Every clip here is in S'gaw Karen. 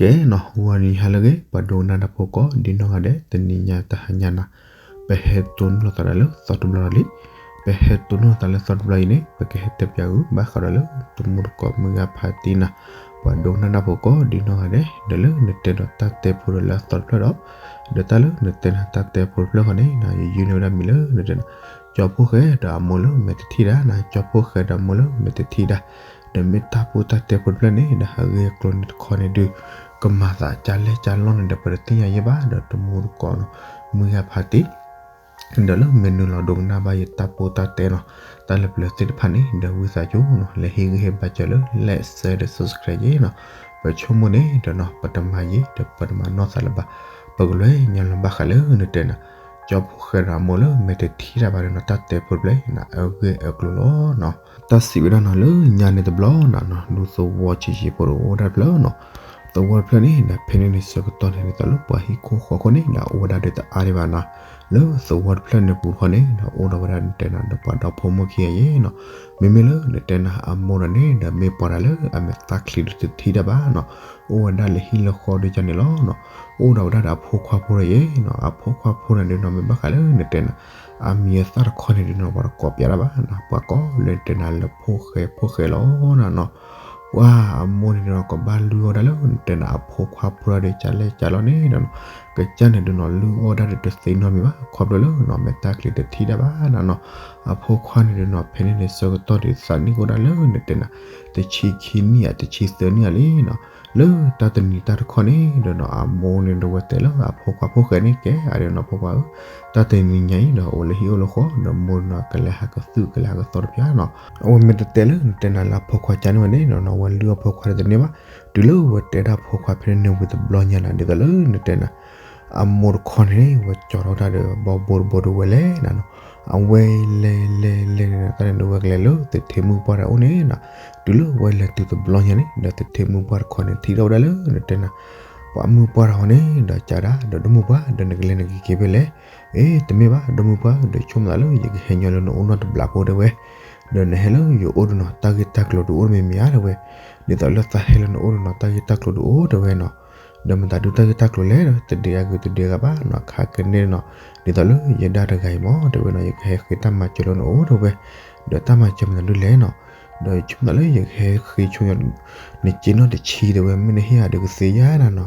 ကဲနီၤ ဂီၤနံၤဟါလၢအဂ့ၤ ပှၤဒိကနၣ်တၢ်ဖိကိးဒ်နီၢ်ဂၤဒဲး တနံၤညါတဟါညါနီၤ ပဟဲတိၢ်နီၣ်သးဒၣ်လၢသီတဘျီလီၤလံ. ပဟဲတိၢ်နီၣ်သးလၢသီတဘျီအံၤန့ၣ် ပကဟဲတဲပၠးဂုာ်ဘၣ်ဃးဒီးလၢ တမူတကိးမုၢ်ဂၤဖးတံၢ်နီၤ ပှၤဒိကနၣ်တၢ်ဖိကိးဒ်နီၢ်ဂၤဒဲး ဒီးလၢနတဲဒီးတၢ်တဲဖိဒီးလၢအသီတဖျၢၣ်ဒီး ဒီးတၢ်လၢနတဲနၤတၢ်တဲဖိတဖျၢၣ်ဃီန့ၣ် ယယုၢ်န့ၢ်ဝဲဒၣ်မံၤလၢနတဲနၤ ကၠီဖှိၣ်ဃဲဒီးအမိၢ်လၢမဲာ်တထံၣ်တၢ်နီၤ ကၠီဖှိၣ်ဃဲဒီးအမိၢ်လၢမဲာ်တထံၣ်တၢ် ဒီးမ့ၢ်တၢ်ပိၢ်တၢ်တဲဖိတဖျၢၣ်န့ၣ် ဒီးဟးဂ့ၢ်အကျိၤန့ၣ်တခီန့ၣ်ဒုး ကမၤသးကၢ်လဲၢ်ကၢ်လီၢ်န့ၣ်ဒီး ပတသ့ၣ်ညါယဲၢ်ဘၣ် ဒီးတမူတကိးနီၤ မုၢ်ဂၤဖးတံၢ် ဒီးလၢမ့ၢ်နုာ်လီၤဒိကနၣ်ဘၣ်ယတၢ်ပိၢ်တၢ်တဲနီၤ တၢ်လၢပျၢၤသ့ၣ်တဖၣ်န့ၣ် ဒီးဝံသးစူၤနီၤ လဲၤဟ့ၣ်ဂံၢ်ဟ့ၣ်ဘါစၢၤလၢ like share ဒီး subscribe ယဲၢ်နီၤ ပဆိကမိၣ်န့ၣ်ဒီးနီၤ ပတမၤယံာ်ဒီးပတမၤနီၢ်သးလၢၤဘၣ် ပကလဲၤညါလီၤဘၣ်ဃးလၢနတဲနၤ ကၠီဖှိၣ်ဃဲဒီးအမိၢ်လၢမဲာ်တထံၣ်တၢ်ဘၣ်ဒီးနီၤ တၢ်တဲဖိတဖျၢၣ်န့ၣ် အဂ့ၢ်အကျိၤလီၤနီၤ တၢ်စံးဝဲဒၣ်နီၤ လၢညါန့ၣ်တဘျီနီၤ ဒူသဝီဆံးဆံးဖိတအိၣ်ဒၣ်တဖျၢၣ်နီၤ သဝီတဖျၢၣ်န့ၣ်ဒီး ဖဲန့ၣ်န့ၣ်ဆၢကတီၢ်န့ၣ် ဒ်သိးလၢပှၤဟံၣ်ခိၣ်ဃီခိၣ်န့ၣ်ဒီး အိၣ်ဝဲဒၣ်ဒီးတအါဒံးဘၣ်နီၤ လၢသဝီတဖျၢၣ်န့ၣ်ပူၤတခီန့ၣ်ဒီး အိၣ်ဒီးဝဲဒၣ်နတဲနၤဒီးပှၤဒီဖိမိၢ်ခံဂၤယဲၢ်နီၤ မ့မ့ၢ်လၢနတဲနၤအမိၢ်ဒီးန့ၣ်ဒီး မ့ၢ်ပှၤတၢ်လၢအမဲာ်သၣ်ချံဒုးတထံၣ်တၢ်ဘၣ်နီၤ အိၣ်ဝဲဒၣ်လၢဟံၣ်လၢဃီဒ်ကန့ၣ်လီၤနီၤ အိၣ်ဒီးဝဲဒၣ်ဒီးအဖိခွါဖိဒီးယဲၢ်နီၤ အဖိခွါဖိန့ၣ်ဒုးနီၤ မ့ၢ်ဘၣ်ဃးလၢနတဲနၤ အမံၤအသၣ်တခီန့ၣ်ဒုးနီၤ ပှၤတကိးပၠးတၢ်ဘၣ်နီၤ ပှၤကိးလၢနတဲနၤလၢဖိၣ်ဃဲဖိၣ်ဃဲလီၤနီၤ ပှၤအမိၢ်န့ၣ်ဒုးနီၤ ကဘၣ်လုၢ်အီၣ်ဒၣ်လၢနတဲနၤအဖိခွါဖိဒီးကၢ်လဲၢ်ကၢ်လီၢ်န့ၣ်ဒီးနီၤ ကစၢ်န့ၣ်ဒုးနီၤ လုၢ်အီၣ်ဒၣ်ဒီးတသ့နီတမံၤဘၣ် ခီဖျိလၢနီၤ မဲာ်သၣ်ချံတထံၣ်တၢ်ဘၣ်နီၤ အဖိခွါန့ၣ်ဒုးနီၤ ဖဲန့ၣ်န့ၣ်ဆၢကတီၢ်ဒုးသးနံၣ်အိၣ်ဒၣ်လၢနတဲနၤ တဆံခံနံၣ်ဧါ တဆံသၢနံၣ်ဧါလံနီၤ လၢတၢ်တနံၤတၢ်တခီန့ၣ်ဒီးနီၤ အမိၢ်န့ၣ်ဒီးဝဲတဲလၢအဖိခွါဖိၣ်ဃဲန့ၣ် ကဲအဒုးနီၤ ဖိခွါဧၢ တၢ်တနံၤညါအံၤဒီး အိၣ်လၢဟံၣ်အိၣ်လၢဃီ ဒီးမိၢ်နီၤ ကလဲၤဟးကသုၣ်ကလဲၤဟးကသီတပျၢ်နီၤ အဝဲမ့ၢ်တတဲလၢနတဲနၤလၢအဖိခွါကၢ်န့ၣ်ဝဲန့ၣ်နီၤ အဝဲလုၢ်အီၣ်ဖိခွါတသ့န့ၣ်ဘၣ် တုၤလၢဝဲတဲဒၣ်ဖိခွါဖဲန့ၣ်န့ၣ်ဝံၤတဘျီညါနီၤ ဒ်သိးလၢနတဲနၤ အမိၢ်တခီန့ၣ် ဝဲကၠီထီၣ်တၢ်ဒီး ဘီဘိတဘိဒီးဝဲလဲၤနၤနီၤ အဝဲလဲၤလဲၤလဲၤန့ၣ် တၢ်န့ၣ်ဒုးဝဲကလဲၤလၢ သထ့မုၢ်ပှၢ်တၢ်အိၣ်န့ၣ်နီၤ တုၤလၢဝဲလဲၤတုၤတဘျီညါန့ၣ် ဒီးသထ့မုၢ်ပှၢ်တခီန့ၣ် ထံၣ်ထီၣ်ဝဲဒၣ်လၢနတဲနၤ ပှၤမုၢ်ပှၢ်တၢ်ဟီန့ၣ် ဒီးကးဒၣ် ဒီးဒိၣ်မုၢ်ပှၢ် ဒီးနကလဲၤနကက့ၤဖဲလဲၣ် အ့ တမ့ၢ်ဘၣ် ဒိၣ်မုၢ်ပှၢ် ဒီးဆိကမိၣ်သးလၢယကဟဲညီလၢနအိၣ်နီတဘျီဖိတဲဝဲ ဒီးနဟဲလၢယအိၣ်ဒုးနီၤ တၢ်ဂ့ၢ်တၢ်ကျိၤဒုးအိၣ်တမံၤမံၤဧါတဲဝဲ ဒ်သိးလၢသးဟဲလၢနအိၣ်ဒုးနီၤ တၢ်ဂ့ၢ်တၢ်ကျိၤဒုးအိၣ်တဲဝဲနီၤ ဒီးမတၤဒုးတၢ်ဂ့ၢ်တၢ်ကျိၤလဲၣ်ဒီး တဒုးအဂ့ၤတဒုးအဂၤဘၣ်နီၤ ခါကန့ၣ်နီၤ ဒ်သိးလၢယဒၣ်တဂၤအံၤမ့ၢ်တဲဝဲနီၤ ယကဟဲဃ့တၢ်မၤစၢၤလၢနအိၣ်တဲဝဲ ဒီးတၢ်မၤစၢၤမတၤဒုးလဲၣ်နီၤ ဒီးယဆိကမိၣ်သးလၢယကဟဲဃ့ဆိ နစ့နီၣ်တဆံတဲဝဲ မ့ၢ်နဟ့ၣ်အဒုးကသ့ဧါနီၤ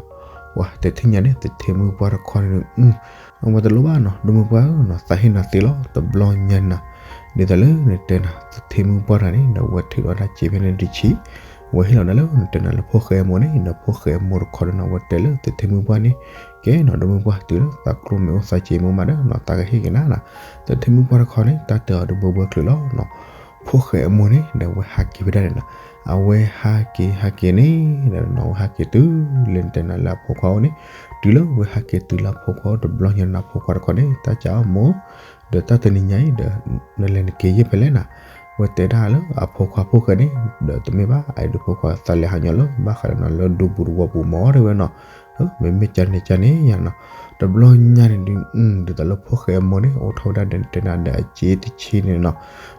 ပှၤတထံၣ်ညါန့ၣ် သထ့မုၢ်ပှၢ်တခီန့ၣ် အဝဲတလိၣ်ဘၣ်နီၤ ဒိၣ်မုၢ်ပှၢ်ဧၢနီၤ သးဟ့ၣ်နၤသ့လီၤ တဘျီညါန့ၣ်နီၤ ဒ်သိးလၢနတဲနၤ သထ့မုၢ်ပှၢ်တၢ်န့ၣ် ဒီးဝဲထုးထီၣ်ဒၣ်စ့ဖဲန့ၣ်တဆံ ဝဲဟ့ၣ်လီၤနၤလၢနတဲနၤလၢဖိၣ်ဃဲအမိၢ်န့ၣ် ဒီးဖိၣ်ဃဲအမိၢ်တခီဒီးနီၤ ဝဲတဲလၢသထ့မုၢ်ပှၢ်န့ၣ် ကဲနီၤ ဒိၣ်မုၢ်ပှၢ် တုၤလၢသးကျိမ့ၢ်အိၣ်သးစ့မ့ၢ်အိၣ်မးဒီးနီၤ သးကဟ့ၣ်က့ၤနၤနီၤ သထ့မုၢ်ပှၢ်တခီန့ၣ် တၢ်တဲအီၤဒုးဘှဲဘှဲချုးလီၤနီၤ ဖိၣ်ဃဲအမိၢ်န့ၣ် ဒီးဝဲဟးက့ၤဝဲဒၣ်န့ၣ်နီၤ အဝဲဟးက့ၤဟးက့ၤန့ၣ် ဒီးနီၤ အဝဲဟးက့ၤတုၤလၢနတဲနၤလၢအဖိခွါအိၣ်န့ၣ် တုၤလၢဝဲဟးက့ၤတုၤလၢအဖိခွါအိၣ်တဘျီညါန့ၣ် အဖိခွါတခီန့ၣ် တၢ်ကးအီၤမိၢ် ဒီးတၢ်တနံၤညါအံၤဒီး နလဲၤနက့ၤယဲၢ်ဖဲလဲၣ်နီၤ ဝဲတဲဒၣ်လၢအဖိခွါဖိၣ်ဃဲန့ၣ် ဒီးတမ့ၢ်ဘၣ် အအံၤဒုးဖိခွါသးလဲၤဟးညီလၢ ဘၣ်ဃးဒီးနီၤလၢဒူပူၤတဝီပူၤမ့ၢ်တဲဝဲနီၤ မ့မ့ၢ်ကန့ၣ်ကန့ၣ်ယါနီၤ တဘျီညါန့ၣ်ဒုး ဒ်သိးလၢဖိၣ်ဃဲအမိၢ်န့ၣ် အိၣ်ထီၣ်ဝဲဒၣ်ဒီးနတဲနၤဒီးအစ့တဆံန့ၣ်နီၤ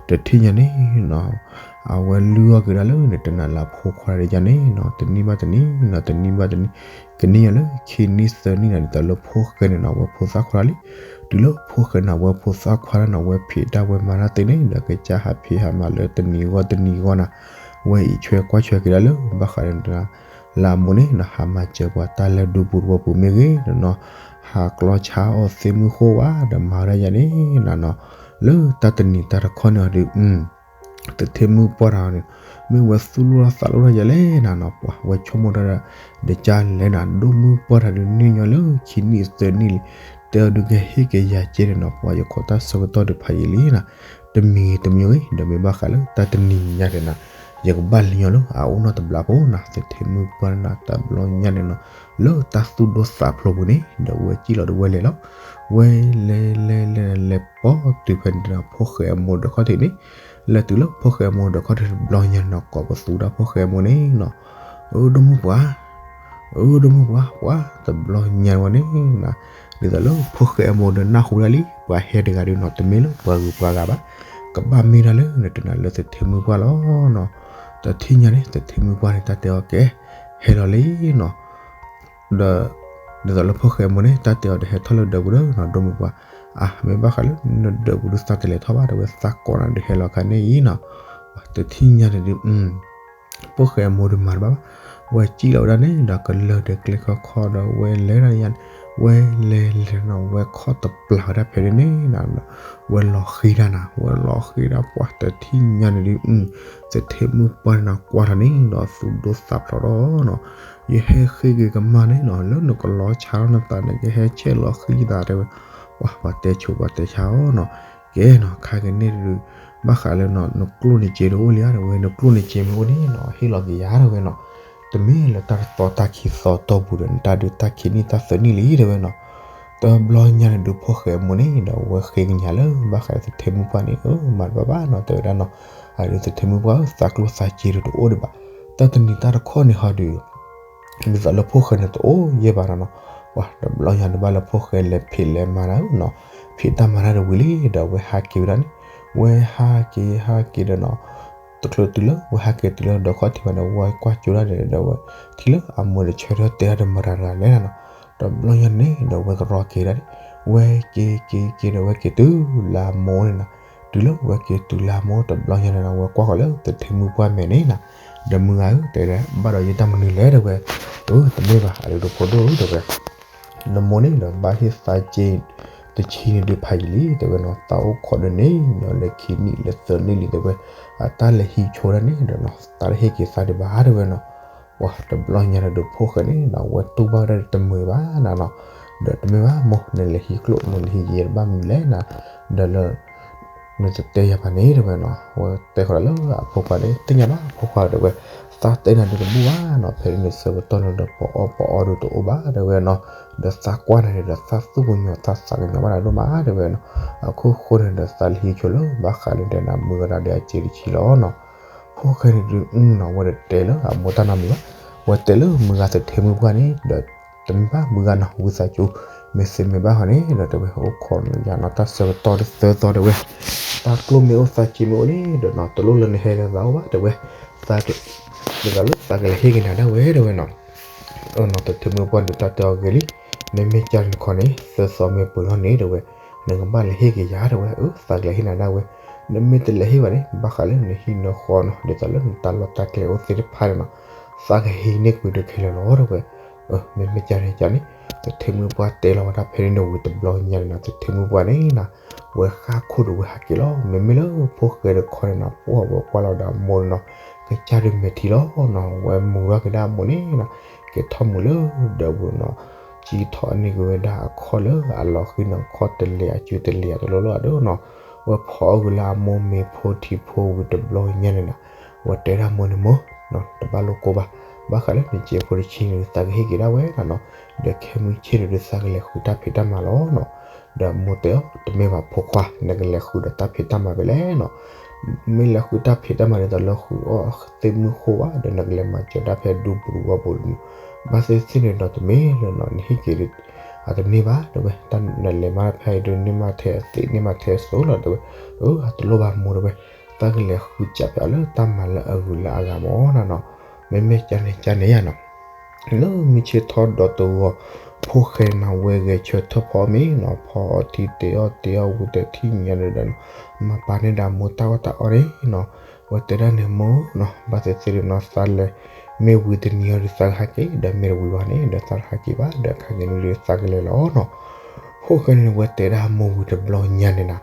တထံၣ်ညါန့ၣ်နီၤ အဝဲလုၢ်အီၣ်က့ၤဒၣ်လၢနတဲနၤလၢအဖိခွါတယါန့ၣ်နီၤ တနံၣ်ဘၣ်တနံၣ်နီၤ တနံၣ်ဘၣ်တနံၣ် ကန့ၢ်ယါလၢခံနံၣ်သၢနံၣ်နီၤ ဒ်သိးလၢဖိၣ်ဃဲန့ၣ်နီၤ အဝဲဖိသၣ်ခွါလံ တုၤလၢဖိၣ်ဃဲန့ၣ် အဝဲဖိသၣ်ခွါဒၣ်နီၤ ဝဲဖံးတၢ်ဝဲမၤတၢ်သ့န့ၣ် ဒီးကစၢ်ဟးဖံးဟးမၤလၢတနံၤဂီၢ်တနံၤဂီၢ်နီၤ ဝဲအံးဆွဲကွၢ်ဆွဲက့ၤဒၣ်လၢ ဘၣ်ဃးဒီးနတဲနၤ လၢအမိၢ်န့ၣ်နီၤ ဟးမၤစၢၤပှၤတၢ်လၢဒူပူၤတဝီပူၤမ့ၢ်ဂ့ၤနီၤ ဟးကျီဆါအီၣ်သ့ၣ်မုၢ်ဃိဝါ ဒီးမၤဝဲဒၣ်ယါန့ၣ်နီၤ လၢတၢ်တနံၤတၢ်တခီန့ၣ်အီၤဒုး သထ့မုၢ်ပှၢ်တၢ်န့ၣ် မ့ၢ်ဝဲသူၣ်လိၣ်ထီၣ်သးလိၣ်ထီၣ်ယါလဲၣ်နၤနီၤ ပှၤဝဲဆိကမိၣ်တၢ်ဒီး ကၢ်လဲၣ်နၤ ဒိၣ်မုၢ်ပှၢ်တၢ်ဒုးန့ၢ်ညီလၢခံနံၣ်သၢနံၣ်လံ တဲအီၤဒုးကဟ့ၣ်က့ၤယၤကဲန့ၣ်နီၤ ပှၤယခိးတၢ်ဆၢကတီၢ်ဒုးဖးယံာ်လံနၤ တမံၤတမံၤဂ့ၤ ဒီးမ့ၢ်ဘၣ်ဃးလၢတၢ်တနံၤညါဒဲးနၤ ယကဘၣ်လဲၤညီလၢအအိၣ်နီတဘျီဖိနၤ သထ့မုၢ်ပှၢ်နၤ တဘျီညါန့ၣ်နီၤ လၢတၢ်သူၣ်ဒိၣ်သးဖျိးပူၤန့ၣ် ဒီးဝဲစံၣ်လီၤဒီးဝဲလဲၤလီၤ ဝဲလဲၤလဲၤလဲၤလဲၤပိာ်တုၤဖဲန့ၣ်ဒီးဖိၣ်ဃဲအမိၢ်ဒီးခီၣ်ထံးန့ၣ် လဲၤတုၤလၢဖိၣ်ဃဲအမိၢ်ဒီးခီၣ်ထံးတဘျီညါန့ၣ်နီၤ ကိးပသူဒၣ်ဖိၣ်ဃဲအမိၢ်န့ၣ်နီၤ အၢ ဒိၣ်မုၢ်ပှၢ် အၢ ဒိၣ်မုၢ်ပှၢ် ပှၤတဘျီညါဝဲန့ၣ်နၤ ဒ်သိးလၢဖိၣ်ဃဲအမိၢ်ဒီးနၢ်ဟူဒၣ်လံ ပှၤဟဲတဂၤဒုးနီၤ တမ့ၢ်လၢပှၤဂုၤပှၤဂၤဘၣ် ကဘၣ်မ့ၢ်ဒၣ်လၢနတဲနၤလၢသထ့မုၢ်ပှၢ်လီၤနီၤ တထံၣ်ညါန့ၣ် သထ့မုၢ်ပှၢ်န့ၣ် တၢ်တဲအီၤကဲ ဟဲလီၤလံနီၤ ဒီး ဒ်သိးလၢဖိၣ်ဃဲအမိၢ်န့ၣ် တၢ်တဲအီၤဒီးဟဲထီၣ်လၢဒၢးပူၤဒီးနီၤ ဒိၣ်မုၣ်ပှၢ်, အါ မ့ၢ်ဘၣ်ဃးလၢနဒၢးပူၤဒုးသးတလဲၤထီၣ်ဘၣ် တဲဝဲ သးကိးနၤဒုးဟဲလီၤခါန့ၣ်အံၤနီၤ, တထံၣ်ညါန့ၣ်ဒုး ဖိၣ်ဃဲအမိၢ်ဒုးမၤတဘၣ်ဘၣ်, ဝဲစံၣ်လီၤဝဲဒၣ်န့ၣ်ဒီး ကလၢၢ်ဒီးကျဲခီခီဒီး ဝဲလဲၤဒၣ်ယါန့ၣ်, ဝဲလဲၤလဲၤနီၤ ဝဲခီၣ်တပျၢ်ဝဲဒၣ်ဖဲန့ၣ်န့ၣ်နီၤ, ဝဲလီၤဃံတၢ်နၤ ဝဲလီၤဃံတၢ်ပှၢ် တထံၣ်ညါန့ၣ်ဒုး သထ့မုၣ်ပှၢ်န့ၣ်နီၤ ကွၢ်ထီၣ်န့ၣ်ဒီး သူၣ်ဒိၣ်သးဖျိးထီၣ်နီၤ, ယဟဲဃ့က့ၤကမၣ်န့ၣ်နီၤ လၢနကလီၤဆါထီၣ်နသးန့ၣ် ကဟဲဆဲးလီၤဃံသး တဲဝဲ, ပှၤ ပှၤတဲဆိပှၤတဲဆါအီၤနီၤ, ကဲနီၤ ခါက့ၤန့ၣ်ဒုး ဘၣ်ဃးလၢနီၤ နကျိၣ်န့ၣ်စ့တအိၣ်လံဧါ တဲဝဲ နကျိၣ်န့ၣ်စ့မ့ၢ်အိၣ်န့ၣ်နီၤ ဟ့ၣ်လီၤက့ၤယၤ တဲဝဲနီၤ, တမ့ၢ်လၢတၢ်တသီတၢ်ခံသီတီၢ်ပူၤဒီး နတၢ်ဒုးတၢ်ခံးနံၣ်တၢ်သၢနံၣ်လံ တဲဝဲနီၤ, တဘျီညါန့ၣ်ဒုး ဖိၣ်ဃဲအမိၢ်န့ၣ်ဒီး ဝဲဃ့ကညးလၢ ဘၣ်ဃးလၢသထ့မုၣ်ပှၢ်န့ၣ် အၢ မၤတဘၣ်ဘၣ်နီၤ တဲဝဲဒၣ်နီၤ, အဒုးသထ့မုၣ်ပှၢ်ဧၢ သးကျိၣ်သးစ့ဒုးတအိၣ်ဒံးဘၣ်, တၢ်တနံၤတၢ်တခီန့ၣ်ဟီဒုး ဒ်သိးလၢဖိၣ်ဃဲန့ၣ်တအိၣ်ယဲၢ်ဘၣ်နီၤနီၤ, ပှၤတဘျီညါန့ၣ်ဘၣ်လၢဖိၣ်ဃဲလဲၤဖံးလဲၤမၤတၢ်နီၤ, ဖံးတၢ်မၤတၢ်တဝံၤလံ ဒီးဝဲဟးက့ၤဝဲဒၣ်န့ၣ်, ဝဲဟးက့ၤဟးက့ၤဒီးနီၤ, တချုးတုၤလၢ ဝဲဟးက့ၤတုၤလၢဒီးခီၣ်ထံးဘၣ်န့ၣ် ဝဲကွၢ်ကၠိဒၣ်န့ၣ်ဒီးဝဲ, ထံၣ်လၢအမိၢ်န့ၣ်ဆၢထၢၣ်တဲတၢ်ဒီးမတၤတဂၤလဲၣ်နီၤ, တဘျီညါန့ၣ်ဒီးဝဲကရီက့ၤဒၣ်န့ၣ်, ဝဲက့ၤက့ၤက့ၤဒီးဝဲက့ၤတုၤလၢအမိၢ်န့ၣ်နီၤ, တုၤလၢဝဲက့ၤတုၤလၢအမိၢ်တဘျီညါန့ၣ်နီၤ ဝဲကွၢ်ဃီၤလၢသထ့မုၣ်ပှၢ်မဲာ်န့ၣ်နီၤ, ဒီးမုၢ်ဂၤဧၢ တဲဒၣ် ဘၣ်ဒီးယတၢ်မနုၤလဲၣ် တဲဝဲ, အၢ တမ့ၢ်ဘၣ် အဒုးဖိဒိၣ်ဧၢ တဲဝဲ နမိၢ်န့ၣ်ဒီးဘၣ်ဟ့ၣ်သးစ့ တဆံန့ၣ်ဒုးဖးယံာ်လံ တဲဝဲနီၤ, သးအိၣ်ခိးဒီးန့ၣ် ညီလၢခံနံၣ်လၢသၢနံၣ်လံ တဲဝဲ, အတၢ်လဲၤဟံးဆိဒၣ်န့ၣ်ဒီးနီၤ သးတဟ့ၣ်က့ၤသးဒံးဘၣ် တဲဝဲနီၤ, ပှၤတဘျီညါန့ၣ်ဒီးဖိၣ်ဃဲန့ၣ်နီၤ ဝဲတူၢ်ဘၣ်ဝဲဒၣ်တမုာ်ဘၣ်နီၤနီၤ, ဒီးတမ့ၢ်ဘၣ်မိၢ် နလဲၤဟံးကျိၣ် နလဲၤဟံးယဲတဘၣ်မနုၤလဲၣ်နီၤ, ဒီးလၢ နတတဲယၤဘၣ်န့ၣ် တဲဝဲနီၤ, ဝဲတဲဃီၤဒီးလၢအဖိခွါန့ၣ် သ့ၣ်ညါဘၣ် အဖိခွါ တဲဝဲ, သးတဲနၤဒုးတဘူၣ်ဘၣ်နီၤ, ဖဲန့ၣ်ဆၢကတီၢ်န့ၣ်ဒီး ပအီၣ်ပအီဒုးတအိၣ်ဘၣ် တဲဝဲနီၤ, ဒီးသးကွၢ်နၤန့ၣ်ဒီး သးသူၣ်ကညီၤသးသးကညီၤဘၣ်နၤဒိၣ်မး တဲဝဲနီၤ, အခိၣ်ဃိန့ၣ်ဒီးသးလဲၤဟံးဆိလၢ ဘၣ်ဃးလၢဒဲးနၤ မုၢ်ဂၤဒၣ်ဒီးအစ့တဆံလီၤနီၤ, ဖိၣ်ဃဲန့ၣ်ဒုးနီၤ ဝဲတတဲလၢအမိၢ်တၢ်နီတမံၤဘၣ်, ဝဲတဲလၢမုၢ်ဂၤသထ့မုၣ်ပှၢ်န့ၣ်ဒီး တမ့ၢ်ဘၣ်မုၢ်ဂၤနီၤ ဝံသးစူၤ မ့ၢ်သ့မ့ၢ်ဘၣ်ဃီန့ၣ်ဒီး တဲဝဲ အိၣ်ခိးယၤနီၤ တၢ်ဆၢကတီၢ်တသၢသီ တဲဝဲ, တၢ်ကျိၣ်မ့ၢ်အိၣ်သးစ့မ့ၢ်အိၣ်န့ၣ်ဒီးနီၤ တလိၣ်လၢနဟဲလၢသးအိၣ်ဘၣ် တဲဝဲ, သး ဒ်သိးလၢသးကလဲၤဟ့ၣ်က့ၤနၤဒၣ်ဝဲ တဲဝဲနီၤ, အၢနီၤ သထ့မုၣ်ပှၢ်ဒီးတၢ်တဲအီၤဂ့ၤလံ, မ့မ့ၢ်ကၢ်န့ၣ်တခီန့ၣ် သၢသီမ့ၢ်ပှဲၤထီၣ်န့ၣ် တဲဝဲ, နကဘၣ်လဲၤဟ့ၣ်က့ၤယၤ တဲဝဲ, အၢ သးကလဲၤဟ့ၣ်နၤဒၣ်ဝဲ, နမ့ၢ်တလဲၤဟ့ၣ်ဘၣ်န့ၣ် ဘၣ်ဃးလၢနဟံၣ်နဃီနီၤ ဒ်သိးလၢနတၢ်လီၢ်တၢ်ကျဲအိၣ်သ့ၣ်တဖၣ်န့ၣ်နီၤ သးကဟံးန့ၢ်ကွံာ်ဒုးခဲလၢာ်လီၤ တဲဝဲ, မ့မ့ၢ်ကၢ်န့ၣ်ကၢ်န့ၣ် သထ့မုၣ်ပှၢ်တဲလီၤဝဲဒၣ်ဖဲန့ၣ်န့ၣ်ဝံၤတဘျီညါန့ၣ်နီၤ သထ့မုၣ်ပှၢ်န့ၣ်နီၤ ဝဲဃၣ်ခိၣ်ဒီးဝဲဟးက့ၤလီၤ မ့မ့ၢ်လၢဖိၣ်ဃဲတခီန့ၣ်နီၤ ပှၢ်ဝဲကွၢ်လီၤဒီးအမိၢ်န့ၣ်နီၤ ကစၢ်ဒုးမဲာ်ထံလီၤနီၤ ဝဲမူထီၣ်က့ၤဒၣ်အမိၢ်န့ၣ်နီၤ က့ၤထီၣ်မူလၢဒၢးပူၤနီၤ က့ၤထီၣ်န့ၢ်က့ၤဝဲဒၣ်အခီၣ်လၢအလီၤဃံၤနီၤ ခီၣ်တလဲၤအစုတလဲၤအတလိၣ်လီၤအဒိနီၤ ဝဲဖီအီၣ်ကွံာ်လၢအမိၢ်မ့ၤဖိထံဖိဝံၤတဘျီညါန့ၣ်နီၤ ဝဲတဲဒၣ်မိၢ်န့ၣ်မိၢ် တဘၣ်လိၣ်ကိးဘၣ် ဘၣ်ဃးလၢနစ့ဖိတဆံန့ၣ် သးကဟ့ၣ်က့ၤဒၣ်ဝဲနီၤနီၤ ဒီးခဲမုၢ်ဆ့ၣ်န့ၣ်ဒုးသးကလဲၤဃုတၢ်ဖံးတၢ်မၤလီၤနီၤ ဒီးမိၢ်တဲအီၤ တမ့ၢ်ဘၣ်ဖိခွါ နကလဲၤဃုဒီးတၢ်ဖံးတၢ်မၤဖဲလဲၣ်နီၤ မ့ၢ်လဲၤဃုတၢ်ဖံးတၢ်မၤဒ်သိးလၢဃုအီၣ်သ့ၣ်မုၢ်ဃိဘၣ် ဒီးနကလဲၤမၤစၢၤတၢ်ဖဲဒူပူၤဝီပူၤ ဘၣ်သ့ၣ်သ့ၣ်န့ၣ်ဒီးတမ့ၢ်လၢနီၤ နဟ့ၣ်က့ၤ အတန့ၢ်ဘၣ် တဲဝဲ တၢ်နလဲၤမၤဖဲအံၤဒုးန့ၢ်မးထဲအသ့ၣ်န့ၢ်မးထဲအစိၤလီၤ တဲဝဲ အၢ အတလိၣ်ဘၣ်မိၢ် တဲဝဲ သးကလဲၤဃုစးဖဲအီၤလၢတၢ်မၤလၢအဂုၤလၢအဂၤမးနီၤနီၤ မ့မ့ၢ်ကၢ်န့ၣ်ကၢ်န့ၣ်ယါနီၤ လၢမုၢ်ဆ့ၣ်ထီၣ်ဒီးတဂီၤ ဖိၣ်ဃဲနီၤ ဝဲဂဲၤဆၢထၢၣ်ဖီအီၣ်မ့ၤနီၤ ဖီအီၣ်ထံတ့ၢ်အီၣ်တ့ၢ်အီၣ်ဝံၤတထံၣ်ညါန့ၣ်ဒီးနီၤ မၤပာ်န့ၢ်ဒၣ်မိၢ်တၢ်အီၣ်တၢ်အီန့ၣ်နီၤ ဝဲတဲဒၣ်န့ၣ်မိၢ်နီၤ ဘၣ်သ့ၣ်သ့ၣ်န့ၣ်နီၤ သးလဲၤ မ့ၢ်ဝံၤတနံၤအံၤဒီးသးကဟဲက့ၤ ဒီးမ့ၢ်တဝံၤဘၣ်န့ၣ် ဒီးသးတဟဲက့ၤဘၣ် ဒီးခါက့ၤန့ၣ်ဒီးသးကလဲၤလီၤနီၤ ဖိၣ်ဃဲန့ၣ် ဝဲတဲဒၣ်မိၢ်ဝံၤတဘျီညါန့ၣ်နီၤ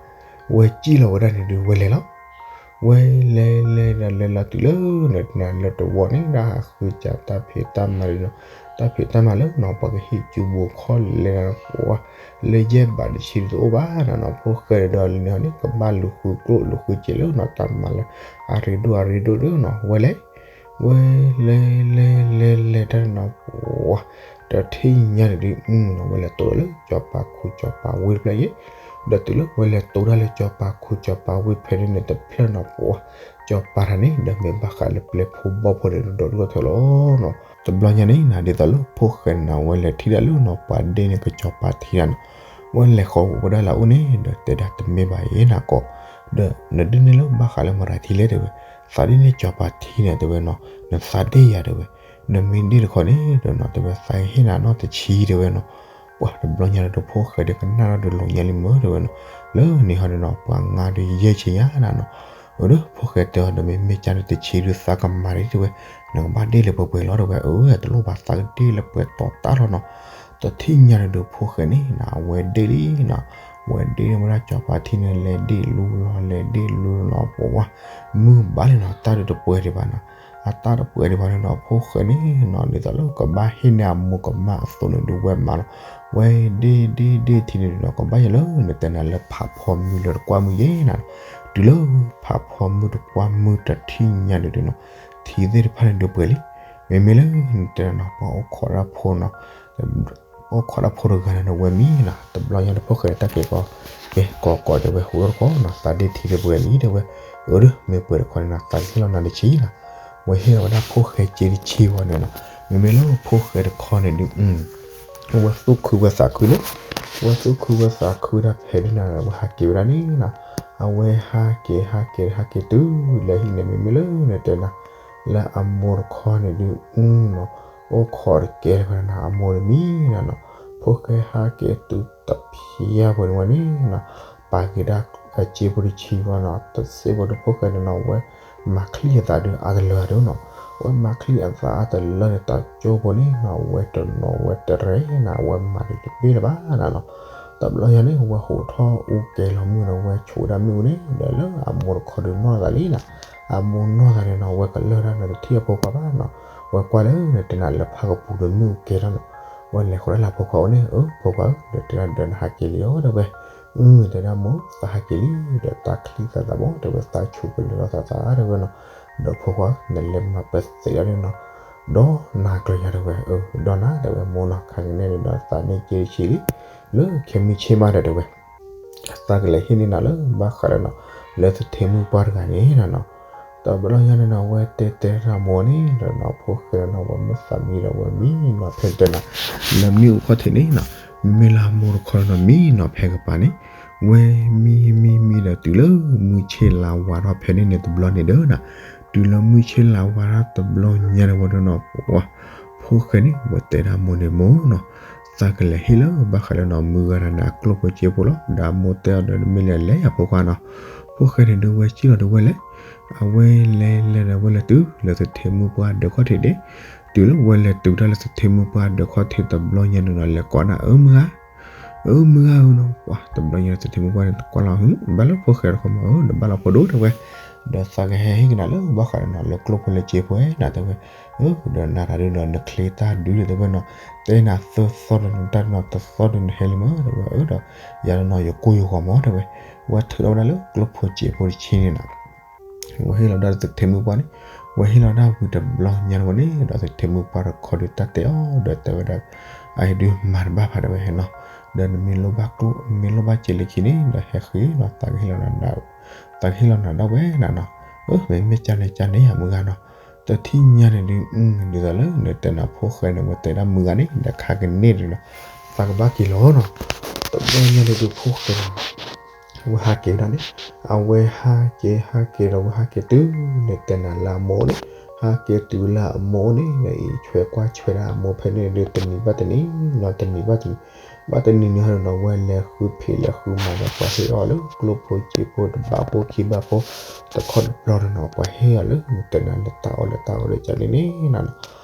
ဝဲစံၣ်လီၤဝဲဒၣ်န့ၣ်ဒီးဝဲလဲၤလီၤ ဝဲလဲၤလဲၤဒီးလဲၤလီၤတုၤလၢ နတနၤလၢတဝီန့ၣ် ဒၣ်ဟးဃုစးတၢ်ဖံးတၢ်မၤလံနီၤ တၢ်ဖံးတၢ်မၤလၢနီၤ ပှၤကဟံးစုဘိးခီၣ်လဲၤနၤ ပှၤ လၢယဲၢ်ဘးတဆံတအိၣ်ဘၣ်နီၤနီၤ ဖိၣ်ဃဲဒီးလၢန့ၣ်ဟီန့ၣ် ကဘၣ်လူၤဃုကျိၣ်လူၤဃုစ့လၢနီၤ တၢ်မၤလၢ အရ့ဒိၣ်အရ့ဒိၣ်ဒီးနီၤ ဝဲလဲၤ ဝဲလဲၤလဲၤလဲၤလဲၤတၢ်နီၤ ပှၤ တထံၣ်ညါန့ၣ်ဒုး ဝဲလဲၤတိၢ်ဒီးလၢစီၤပၤခူစီၤပၤဝ့ၢ်တဖျၢၣ်အံၤ ဒီးတုၤလၢဝဲလဲၤတိၢ်တၢ်လၢစီၤပၤခူစီၤပၤဝ့ၢ်ဖဲန့ၣ်န့ၣ်တဖျၢၣ်နီၤ ပှၤ စီၤပၤတၢ်န့ၣ် ဒီးမ့ၢ်ဘၣ်ဃးလၢပျဲၢ်ဖိဘီၣ်ဖိဒီးဒိၣ်ဒိၣ်ထၢထၢလီၤနီၤ တဘျီညါန့ၣ်နီၤ ဒ်သိးလၢဖိၣ်ဃဲန့ၣ်နီၤ ဝဲလဲၤထံၣ်ဒၣ်လၢနီၤ ပှၤဒ့န့ၣ်ကစီၤပၤထံတၢ်နီၤ ဝဲလဲၤဃီၤဝဲဒၣ်လၢအအိၣ်န့ၣ် ဒီးတဲဒၣ်တမ့ၢ်ဘၣ်အံၤနီၤကိး ဒီးနဒ့န့ၢ်လၢဘၣ်ဃးလၢမတၤထံလဲၣ်တဲဝဲ သးဒ့န့ၢ်စီၤပၤထံန့ၣ်တဲဝဲနီၤ နသးဒ့ယၤတဲဝဲ နမ့ၢ်ဒ့ၣ်တခီန့ၣ်ဒီးနီၤ တဲဝဲသးဟ့ၣ်နၤနီတဆံတဲဝဲနီၤ. ပှၤတဘျီညါဒီး ဖိၣ်ဃဲဒီးကနၣ်ထီၣ်ဒီးလိာ်ညါလံမ့ၢ်တဲဝဲနီၤ. လၢန့ၣ်ဟီဒီးနီၤ ပှၤငါဒီးယဲၢ်ဆံညါနီၤ. အၢ ဒီးဖိၣ်ဃဲတဲအီၤဒီး မ့မ့ၢ်ကန့ၣ်တဆံဒုးသးကမၤဒ်တဲဝဲ, နကဘၣ်ဒ့ၣ်လၢပှဲၤပှဲၤလီၤတဲဝဲ. အၢ တလိၣ်ဘၣ် သးကဒ့ၣ်လၢပှဲၤတီၤတၢ်လီၤနီၤ. တထံၣ်ညါန့ၣ်ဒီးဖိၣ်ဃဲန့ၣ်နီၤ အဝဲဒ့ၣ်လံနီၤ. အဝဲဒ့ၣ်န့ၣ်ဝဲဒၣ်စီၤပၤထံန့ၣ် လဲၤဒ့ၣ်လူလီၤ လဲၤဒ့ၣ်လူလီၤ ပှၤဝါ မုၢ်ဘၣ်လံနီၤ တၢ်ဒုးတပှဲၤဒံးဘၣ်နီၤ. အတၢ်တပှဲၤဒံးဘၣ်န့ၣ်နီၤ ဖိၣ်ဃဲန့ၣ်နီၤ ဒ်သိးလၢကဘၣ်ဟ့ၣ်န့ၢ်အမိၢ်ကမၣ်အသိးန့ၣ်ဒုးဝဲမၤလီၤ. ဝဲဒ့ၣ်ဒ့ၣ်ဒ့ၣ်ထံန့ၣ်ဒီး ကဘၣ်ယဲလၢနတဲနၤလၢဖးဖီမုၢ်လၢတကွၢ်မုၢ်ယဲနီၤ. တုၤလၢဖးဖီမုၢ်တကွၢ်မုၢ်တထံၣ်ညါန့ၣ်ဒုးနီၤ ထံသ့ၣ်တဖၣ်န့ၣ်ဒုးပှဲၤလံ. မ့မ့ၢ်လၢနတဲနီၤ ပှၤအိၣ်ခိးတၢ်ဖိနီၤ အိၣ်ခိးတၢ်ဖိတဂၤန့ၣ်ဒီး ဝဲမံနီၤ တဘျီညါဒီးဖိၣ်ဃဲန့ၣ် တၢ်က့ၤကီ ကဲ ကိးကိးတဲဝဲ ဟူးထီၣ်တခီနီၤ သးဒ့ၣ်ထံသ့ၣ်ပှဲၤလံတဲဝဲ. အၢ ဒီးမ့ၢ်ပှဲၤတခီန့ၣ်နီၤ သးဟ့ၣ်လီၤနၤတဆံနီၤ. ဝဲဟ့ၣ်လီၤဝဲဒၣ်ဖိၣ်ဃဲစ့တဆံဝဲန့ၣ်နီၤ. မ့မ့ၢ်လၢဖိၣ်ဃဲတခီန့ၣ်ဒုး ဝဲသူၣ်ခုဝဲသးခုန့ၣ် ဝဲသူၣ်ခုဝဲသးခုဒၣ်ဖဲဒ်န့ၣ် ဝဲဟးက့ၤဝဲဒၣ်န့ၣ်နီၤ. အဝဲဟးက့ၤဟးက့ၤဟးက့ၤတုၤလၢဟံၣ်န့ၣ် မ့မ့ၢ်လၢနတဲနၤ လၢအမိၢ်တခီန့ၣ်ဒုးနီၤ အိၣ်ခိးတကဲလၢၤဘၣ်နီၤ အမိၢ်တမံၤနီၤနီၤ. ဖိၣ်ဃဲဟးက့ၤတုၤတဖျါဖိန့ၣ်ဝဲန့ၣ်နီၤ ပာ်က့ၤဒၣ်အစ့ဖိတဆံဝဲနီၤ တစ့ဖိဒီးဖိၣ်ဃဲန့ၣ်နီၤ ဝဲမၤချံၣ်အသးဒုးအါတလၢာ်ဒုးနီၤ. ဝဲမၤချံၣ်အသးအါတလၢာ်န့ၣ် တၢ်ကၠိဖိန့ၣ်နီၤ ဝဲတနီၤဝဲတရဲနီၤ ဝဲမၤတဘ့ၣ်လၢၤဘၣ်နီၤနီၤ. တဘျီညါန့ၣ် ဝဲဟိးထီၣ်အူကဲလီၤမုၢ်နီၤ ဝဲဆိးဝဲဒၣ်မ့ၣ်အူန့ၣ် ဒီးလၢအမိၢ်တခီဒုးနီၢ်သးလံနီၤ. အမိၢ်နီၢ်သးန့ၣ်နီၤ ဝဲကလၢၢ်ဒၣ်နီၤ တထံၣ်အဖိခွါဘၣ်နီၤ. ဝဲကွၢ်လၢနတဲနၤလၢဖးကပူၤဒီးမ့ၣ်အူကဲထီၣ်နီၤ. ဝဲလဲၤဃီၤဒၣ်လၢအဖိခွါအိၣ်န့ၣ် အၢ ဖိခွါဧၢ ဒီးတဲဒၣ်ဒီးနဟးက့ၤလံဧါတဲဝဲ. အၢ တဲဒၣ်မိၢ် သးဟးက့ၤလံ ဒီးသးချံၣ်သးသးဘၣ်တဲဝဲ သးဆူးကလၢၤလီၤသးသးတဲဝဲနီၤ. ဒီးဖိခွါ နလဲၤမၤပသ့ဒၣ်န့ၣ်နီၤ ဒီးနၤကျီၤယၤတဲဝဲ. အၢ ဒီးနၤတဲဝဲမိၢ်နီၤ ခါကန့ၣ်န့ၣ်ဒီးသးန့ၢ်စ့တဆံလံ လၢခဲမုၢ်ဆ့ၣ်မးဒီးတဲဝဲ သးကလဲၤဟ့ၣ်န့ၢ်နၤလၢဘၣ်ဃးဒီးနီၤ လၢသထ့မုၣ်ပှၢ်တဂၤန့ၣ်နီၤနီၤ. တဘျီညါန့ၣ်နီၤ ဝဲတဲတဲတၢ်မိၢ်န့ၣ်ဒီးနီၤ ဖိၣ်ဃဲနီၤ ဝဲမုၢ်သးမံဒီးဝဲမံနီၤ ဖဲတဲနၤ လၢမ့ၣ်အူခီၣ်ထံးန့ၣ်နီၤ မ့ၢ်လၢအမိၢ်တခီနီၤ မံနီၤဖဲကပၤန့ၣ် ဝဲမံမံမံဒီးတုၤလၢမုၢ်ဆ့ၣ်လါဝါထီၣ်ဖဲန့ၣ်န့ၣ်တဘျီန့ၣ်ဒီးနီၤ တုၤလၢမုၢ်ဆ့ၣ်လါဝါထီၣ်တဘျီညါန့ၣ်ဝဲဒီးနီၤ ပှၤ ဖိၣ်ဃဲန့ၣ် ဝဲတဲဒၣ်မိၢ်န့ၣ်မိၢ်နီၤ သးကလဲၤဟ့ၣ်လၢဘၣ်ဃးလၢနီၤ မုၢ်ဂၤတဂၤန့ၣ် အကျိၣ်ဖိစ့ဖိလီၤ ဒီးအမိၢ်တဲအီၤဒီး နမ့ၢ်လဲၤလဲၤယၤဖိခွါနီၤ. ဖိၣ်ဃဲန့ၣ်ဒုးဝဲစံၣ်လီၤဒီးဝဲလဲၤ အဝဲလဲၤလဲၤဒီးဝဲလဲၤတုၤလၢသထ့မုၣ်ပှၢ်ဒၢးခီၣ်ထံးန့ၣ် တုၤလၢဝဲလဲၤတုၤတၢ်လၢသထ့မုၣ်ပှၢ်ဒၢးခီၣ်ထံးတဘျီညါန့ၣ်နီၤ လဲၤကိးနၤ အၢ မုၢ်ဂၤ အၢ မုၢ်ဂၤဧၢနီၤ ပှၤတဘျီညါသထ့မုၣ်ပှၢ်န့ၣ် တကွၢ်လီၤ ဘၣ်လၢဖိၣ်ဃဲတခီမး အၢ နဘၣ်လီၤဖိဒိၣ်တဲဝဲ ဒီးသးကဟဲဟ့ၣ်ကနၤလၢဘၣ်ဃးဒီးနီၤ လၢကျိၣ်ဖိလၢစ့ဖိနီၤတဲဝဲ. အၢ ဒီးနၤတၢ်ဒုးဒီးနချ့တၢ်ဒုးဒီးတဲဝဲနီၤ တဲနၤသၢသီဒီးနတၢ်နီၤ တသီဒီးနဟဲလံမးတဲဝဲ. အၢ ဒီးယၤဒီးနီၤ ယကိၢ်ယဂီၤမးတဲဝဲ. ဝဲထုးထီၣ်ဝဲဒၣ်လၢကျိၣ်ဖိစ့ဖိတဆံန့ၣ်နီၤ ဝဲဟ့ၣ်လီၤဒၣ်သထ့မုၣ်ပှၢ်န့ၣ် ဝဲဟ့ၣ်လီၤဒၣ်ဝံၤတဘျီညါန့ၣ်ဝဲန့ၣ် ဒီးသထ့မုၣ်ပှၢ်တခီဒုးတၢ်တဲအီၤ ဒီးတဲဝဲဒၣ် အအံၤဒုးမၤတဘၣ်ဘၣ်တဲဝဲနီၤ ဒီးနမ့ၢ်လိၣ်ဘၣ်ကျိၣ် မ့ၢ်လိၣ်ဘၣ်စ့လၢခံန့ၣ် ဒီးဟဲဃ့နီၤ သးကဟ့ၣ်လီၤနၤ သးကဟ့ၣ်လီၤနၤဒၣ်ဝဲနီၤနီၤ. အၢ မ့မ့ၢ်ကန့ၣ်ကန့ၣ်ယၤမုၢ်ဂၤနီၤ တထံၣ်ညါန့ၣ်ဒုး ဒ်သိးလၢနတဲနၤဖိၣ်ဃဲန့ၣ် ဝဲတဲဒၣ်မုၢ်ဂၤန့ၣ် ဒီးခါကန့ၣ်ဒုးနီၤ သးကဘၣ်က့ၤလီၤနီၤ. တဘျီညါန့ၣ်ဒုးဖိၣ်ဃဲန့ၣ် ဝဲဟးက့ၤဝဲဒၣ်န့ၣ် အဝဲဟးက့ၤဟးက့ၤဒီးဝဲဟးက့ၤတုၤလၢတဲနၤလၢအမိၢ်န့ၣ် ဟးက့ၤတုၤလၢအမိၢ်န့ၣ် ဒီးအံၤဆွဲကွၢ်ဆွဲဒၣ်အမိၢ်ဖဲန့ၣ်ဒုး တနံၤဘၣ်တနံၤနီၤ တနံၤဘၣ်တနံၤ ဘၣ်တနံၤန့ၣ်ဟီဒီးနီၤ ဝဲလဲၤဃုဖံးလဲၤဃုမၤဒီး ပှၤဟ့ၣ်အီၤလၢကျိၣ်ဖိစ့ဖိတဘးဖိခံဘးဖိ တခီတဘျီဒီးနီၤ ပှၤဟ့ၣ်အီၤလၢတဲနၤလၢတၢ်အီၣ်လၢတၢ်အီလၢကန့ၣ်န့ၣ်နီၤနီၤ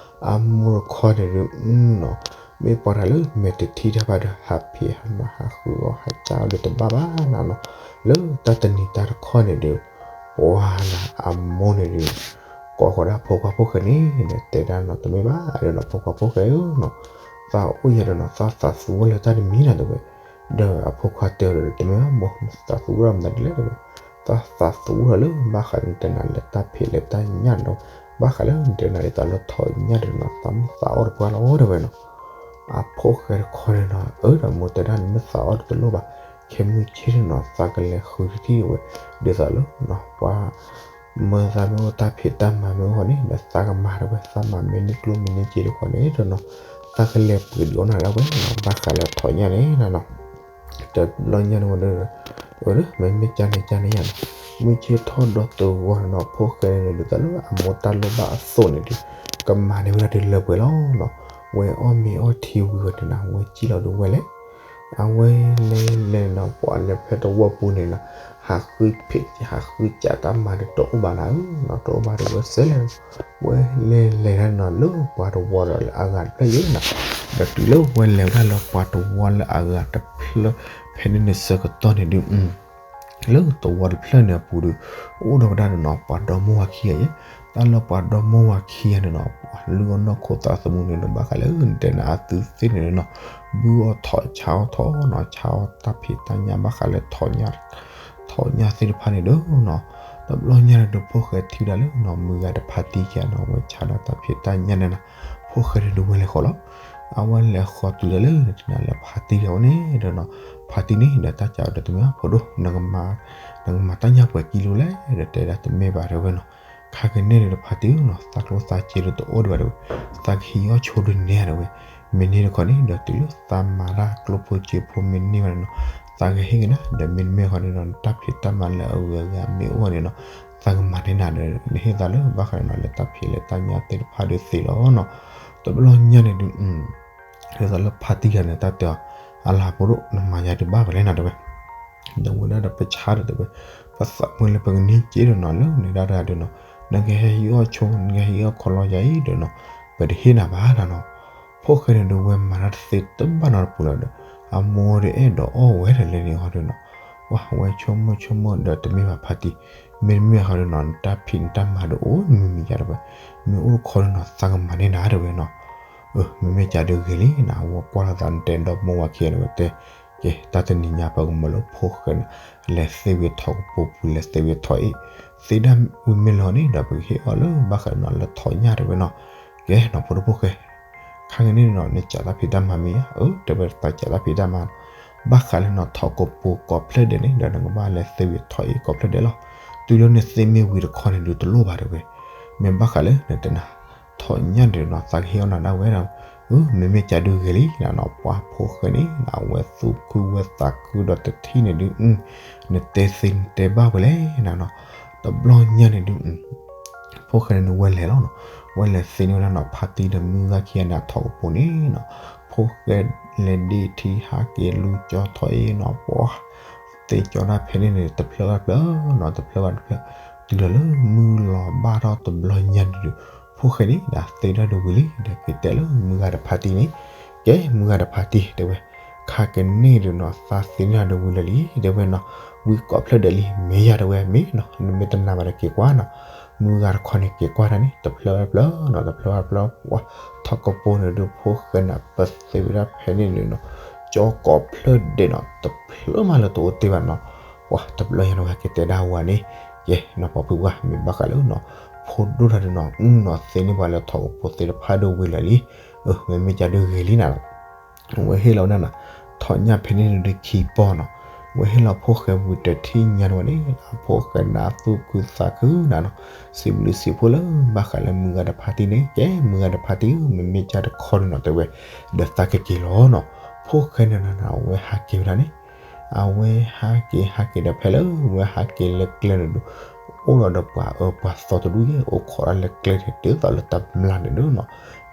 အမိၢ်တခီန့ၣ်ဒုးနီၤ မ့ၢ်ပှၤတဂၤလၢမဲာ်တထံၣ်တၢ်ဘၣ်ဒီး ဟးဖံးဟးမၤဟးဃုအီၣ်ဟးကၢ်အီၣ်ဒီးတဘၣ်ဘၣ်နီၤနီၤ လၢတၢ်တနံၤတၢ်တခီန့ၣ်ဒုး ပှၤနီၤ အမိၢ်န့ၣ်ဒုး ကိးဃီၤဒၣ်ဖိခွါဖိၣ်ဃဲန့ၣ် ဒီးတဲဒၣ်နီၤ တမ့ၢ်ဘၣ်ဒီးနီၤ ဖိခွါဖိၣ်ဃဲဧၢနီၤ သးအိၣ်ယၤဒီးနီၤ သးသးသူဝဲလၢတၢ်တမံၤနီၤတဲဝဲ ဒီးအဖိခွါတဲအီၤဒီး တမ့ၢ်ဘၣ်မိၢ် သးသူဝဲဒၣ်မနုၤလဲၣ်တဲဝဲ သးသးသူဝဲလၢဘၣ်ဃးဒီးနတဲနၤလၢတၢ်ဖံးလၢတၢ်ညၣ်နီၤ ဘၣ်ဃးလၢနတဲနၤဒ်သိးလၢထိးညၣ်ဒီးနီၤ သးမ့ၢ်သးအီၣ်တပှၢ်လီၤတဲဝဲနီၤ အဖိၣ်ဃဲတခီန့ၣ်နီၤ အၢ ဒီးမိၢ်တဲဒၣ်နမ့ၢ်သးအီၣ်တလိၣ်ဘၣ် ခဲမုၢ်ဆ့ၣ်န့ၣ်နီၤ သးကလဲၤဃုတထံၣ်ဝဲ ဒ်သိးလၢနီၤ ပှၤ မၢသးမ့ၢ်အိၣ်တၢ်ဖံးတၢ်မၤမ့ၢ်အိၣ်ဃီန့ၣ် ဒီးသးကမၤတဲဝဲ သးမၤမ့ၢ်န့ၢ်ကျိၣ်မ့ၢ်န့ၢ်စ့တခီန့ၣ်ဒီးနီၤ သးကလဲၤပှ့ၤဒုးအီၣ်နၤဒၣ်ဝဲနီၤ ဘၣ်ဃးလၢထိးညၣ်န့ၣ်နီၤနီၤ တဘျီညါန့ၣ်ဝဲဒီး အၢ မ့မ့ၢ်ကန့ၣ်ကန့ၣ်ယၤနီၤ မုၢ်ဆ့ၣ်ထီၣ်ဒီးသဝီန့ၣ်နီၤ ဖိၣ်ဃဲန့ၣ်ဒ်သိးလၢအမိၢ်တၢ်လိၣ်ဘၣ်အသိးန့ၣ်ဒုး ကမၤန့ၢ်ဝဲဒၣ်ဒုးလၢပှဲၤလီၤနီၤ. ဝဲအီၣ်မ့ၤအီထံဝံၤဝဲန့ၣ်နီၤ ဝဲစံၣ်လီၤဒုးဝဲလဲၤ အဝဲလဲၤလဲၤနီၤ ပှၤလဲၤဖဲတဝီပူၤန့ၣ်နီၤ ဟးဃုဖံး ဟးဃုစးတၢ်မၤဒီးတအိၣ်ဘၣ်နၤဧၢနီၤ တအိၣ်ဘၣ်ဒီးဝဲစဲးလဲၤ ဝဲလဲၤလဲၤဒၣ်နီၤ လၢပှၤတဝီဒီးလၢအဂၤတဖျၢၣ်ယဲနီၤ ဒီးတုၤလၢဝဲလဲၤဝဲဒၣ်လၢပှၤတဝီလၢအဂၤတဖျၢၣ် ဖဲန့ၣ်န့ၣ်ဆၢကတီၢ်န့ၣ်ဒုး လၢတဝီတဖျၢၣ်န့ၣ်အပူၤဒီး အိၣ်ဒီးဝဲဒၣ်ဒီးနီၤ ပှၤဒီမါဝၤခံဂၤယဲ တၢ်လၢပှၤဒီမါဝၤခံဂၤန့ၣ်နီၤ ပှၤလုၢ်အီၣ်နီၢ်ခိသးသမူန့ၣ်ဒီး ဘၣ်ဃးလၢနတဲနၤအသုသ့ၣ်န့ၣ်နီၤ ဘုၣ်အီၣ်ထီၣ်ဆါအီၣ်ထီၣ်နီၤ ဆါအီၣ်တၢ်ဖံးတၢ်ညၣ် ဘၣ်ဃးလၢ ထီၣ်ညၣ်သ့ၣ်တဖၣ်န့ၣ်ဒီးနီၤ တဘျီညါန့ၣ်ဒီး ဖိၣ်ဃဲထံၣ်ဝဲဒၣ်လၢနီၤ မုၢ်ဂၤတဖါတံၢ်ခံဂၤနီၤ ဝဲဆါဒီးတၢ်ဖံးတၢ်ညၣ်န့ၣ်နီၤ ဖိၣ်ဃဲန့ၣ်ဒီးဝဲလဲၤဃီၤလီၤ အဝဲလဲၤဃီၤတုၤဒၣ်လၢနတဲနၤလၢဖါတံၢ်ဒီးအအိၣ်န့ၣ်ဒီးနီၤ ဖါတံၢ်န့ၣ်ဒီး တၢ်စံးဒီးတမ့ၢ်ဘၣ် ဖိဒိၣ် နကမၤတၢ်ညၣ်ပှဲၤကံလိလဲၣ် ဒီးတဲဒၣ်တမ့ၢ်ဘၣ်တဲဝဲနီၤ ခါကန့ၣ်န့ၣ်ဒီးဖါတံၢ်နီၤ သးကျိသးစ့ဒီးတအိၣ်ဒံးဘၣ်တဲဝဲ သးကဟံးအီၣ်ဆိဒုးနဲတဲဝဲ မ့ၢ်န့ၢ်တခီန့ၣ်ဒီး တုၤလၢသးမၤတၢ်ကျိဖိစ့ဖိမ့ၢ်န့ၢ်ဘၣ်န့ၣ်နီၤ သးကဟ့ၣ်က့ၤနၤ ဒီးမ့တမ့ၢ်တခီန့ၣ်ဒီး နတၢ်ဖံးတၢ်မၤလၢအဂုၤအဂၤမ့ၢ်အိၣ်န့ၣ်နီၤ သးကမၤန့ၢ်နၤဒီး နဟ့ၣ်သးလၢဘၣ်ဃးန့ၣ်နီၤ လၢတၢ်ဖံးလၢတၢ်ညၣ်သ့ၣ်တဖၣ်ဒီးသ့လီၤနီၤ တဘျီညါန့ၣ်ဒုး ဒ်သိးလၢဖါတံၢ်တဂၤန့ၣ်တၢ်တဲအီၤ အလၤဖိဒိၣ် နမၤယၤဒုးဘၣ်ဝဲလဲၣ်နၤတဲဝဲ ဒီးဝဲဒၣ်ဒီးပဆါဒီးတဲဝဲ ပသးမုၢ်လၢပကန့ၢ်က့ၤဒီးနီၤ လၢနဒၣ်တဂၤဒီးနီၤ နကဟဲဟံးအီၣ်ဆိ နကဟဲဟံးအီၣ်ခီလီယၤအံၤဒီးနီၤ ပတဟ့ၣ်နၤဘၣ်နီၤနီၤ ဖိၣ်ဃဲန့ၣ်ဒီးဝဲမၤတၢ်တသ့တဘၣ်နီတပူၤလၢၤဒီး အမိၢ်ဒီးအဲၣ်ဒိးအီၣ်ဝဲဒီးလဲၤန့ၣ်ဟီဒီးနီၤ ဝဲဆိကမိၣ်ဆိကမိၣ်ဒီးတမ့ၢ်ဘၣ်ဖါတံၢ် မ့တမ့ၢ်ဟီဒီးနီၤ နတၢ်ဖံးနတၢ်မၤဒီးအိၣ်မံၤမံၤယၤတဲဝဲ မ့ၢ်အိၣ်တခီဒီးနီၤ သးကမၤန့ၢ်နၤတဲဝဲနီၤ မ့မ့ၢ်ကးဒုးဂ့ၤလံနီၤ ဝဲကွၢ်လီၤသးနတဲဒီမါဝၤခံဂၤန့ၣ်ဝဲတဲ ကဲ တၢ်တနံၤညါပကမၤလၢဖိၣ်ဃဲန့ၣ် လဲၤသ့ဝံၤထီၣ်ကပူၤပူၤ လဲၤသ့ဝံၤထီၣ်အ့ၣ် သ့ဒၣ်ဝံၤမ့ၢ်လီၤန့ၣ်ဒီး ပကဟ့ၣ်အီၤလၢဘၣ်ဃးနီၤ လၢထီၣ်ညၣ်တဲဝဲနီၤ ကဲနီၤ ဖိဒိၣ်ဖိၣ်ဃဲ ခါကန့ၣ်နီၤ နစးတၢ်ဖံးတၢ်မၤမ့ၢ်ဧါ အၢ တဲဝဲသးစးတၢ်ဖံးတၢ်မၤ ဘၣ်ဃးလၢနီၤ ထီၣ်ကပူၤကိးဖျၢၣ်ဒဲးန့ၣ်ဒီး နကဘၣ်လဲၤသ့ဝံၤထီၣ်အ့ၣ်ကိးဖျၢၣ်ဒဲးလီၤ တုၤလၢနသ့မ့ၢ်ဝံၤတခီန့ၣ်ဒုးတလိၣ်ဘၣ်တဲဝဲ မ့ၢ်ဘၣ်ဃးလၢနတဲနၤ ထီၣ်ညၣ်န့ၣ်နီၤ သးကဟ့ၣ်အီၣ်နၤဒၣ်ဝဲဒီး အၢ မ့မ့ၢ်ကးဒုးဂ့ၤလံနီၤ ပှၤဖိၣ်ဃဲန့ၣ် အဝဲသူၣ်ခုဝဲသးခုဒီးတထံၣ်န့ၣ်ဒုး နတဲသ့နတဲဘၣ်ဝဲလဲၣ်နၤနီၤ တဘျီညါန့ၣ်ဒုး ဖိၣ်ဃဲန့ၣ်ဒုးဝဲလဲၤလီၤနီၤ ဝဲလဲၤသ့န့ၢ်ဝဲဒၣ်နီၤ ဖါတံၢ်ဒီးမုၢ်ဂၤခံဂၤန့ၣ် အထီၣ်ကပူၤန့ၣ်နီၤ ဖိၣ်ဃဲလဲၤဒ့ထံဟးက့ၤလူၤကၠီထီၣ်အ့ၣ်နီၤ ပှၤ သ့ကၠီတၢ်ဖဲန့ၣ်န့ၣ် တဖျၢၣ်ဘၣ်တဖျၢၣ်နီၤ တဖျၢၣ်ဘၣ်တဖျၢၣ် တုၤလီၤလၢမုၢ်လီၤဘၣ်ထီၣ်တဘျီညါန့ၣ်ဒုး ဖိၣ်ဃဲန့ၣ် ဒၣ်သ့ဒၣ်ဒုးဝံၤလံ ဒီးက့ၤတဲလၢမုၢ်ဂၤတဖါတံၢ်န့ၣ် ကဲ မုၢ်ဂၤတဖါတံၢ်တဲဝဲ ခါကန့ၣ်ဒုးနီၤ သးသ့န့ၢ်ဒၣ်ဒုးဝံၤလၢာ်လံ တဲဝဲနီၤ ဝံၤကိးဖျၢၣ်ဒဲးလံ မ့ၢ်ယၤတဲဝဲ မ့ၢ်နီၤ နမ့ၢ်တနာ်ဘၣ်ဒီးက့ၤကွၢ်နီၤ မုၢ်ဂၤတခီန့ၣ်က့ၤကွၢ်တၢ်န့ၣ် တဖျၢၣ်ဘၣ်တဖျၢၣ်နီၤ တဖျၢၣ်ဘၣ်တဖျၢၣ် ပှၤ ထီၣ်ကပူၤန့ၣ်ဒုး ဖိၣ်ဃဲန့ၣ် ပသ့ဝဲဒၣ်ဖဲန့ၣ်န့ၣ်နီၤ ကၠီကိးဖျၢၣ်ဒဲးနီၤ တဖျၢၣ်မးလၢတအိၣ်တ့ၢ်ဘၣ်နီၤ ပှၤ တဘျီညါန့ၣ် ဝဲဟဲက့ၤတဲဒၣ်ဝဲန့ၣ် ကဲနီၤ ပှၤဖုပှၢ် မ့ၢ်ဘၣ်ဃးလၢနီၤ ဖိဒိၣ်တၢ်ဒုးနီၤ အုနီၤ သ့န့ၢ်ပှၤလၢထီၣ်ကပူၤသ့ၣ်တဖၣ်ဒုးဝံၤလၢာ်လံ အၢ မ့မ့ၢ်ကးဒုးဂ့ၤလံနၤ ဝဲဟ့ၣ်လီၤဝဲဒၣ်နၤ ထီၣ်ညၣ်ဖဲန့ၣ်န့ၣ်ဒုးခံပီၢ်နီၤ ဝဲဟ့ၣ်လီၤဖိၣ်ဃဲဝံၤတထံၣ်ညါန့ၣ်ဝဲန့ၣ် အဖိၣ်ဃဲန့ၣ်သူၣ်ခုသးခုနၤနီၤ စံးဘျုးစံးဖှိၣ်လၢဘၣ်ဃးလၢမုၢ်ဂၤတဖါတံၢ်န့ၣ် ကဲ မုၢ်ဂၤတဖါတံၢ်ဧၢ မ့မ့ၢ်ကးတခီဒုးနီၤ တဲဝဲ ဒီးသးကက့ၤလီၤနီၤ ဖိၣ်ဃဲန့ၣ်နၤ အဝဲဟးက့ၤဝဲဒၣ်န့ၣ် အဝဲဟးက့ၤဟးက့ၤဒီးဖဲလၢ ဝဲဟးက့ၤလၢကျဲန့ၣ်ဒုး အိၣ်ဒီးဒီးပှၤအၢပှၤသီတဒူၣ်ယဲ အိၣ်ခိးဒၣ်လၢကျဲန့ၣ် ဒ်သိးလၢတမျၢ်န့ၣ်ဒုးနီၤ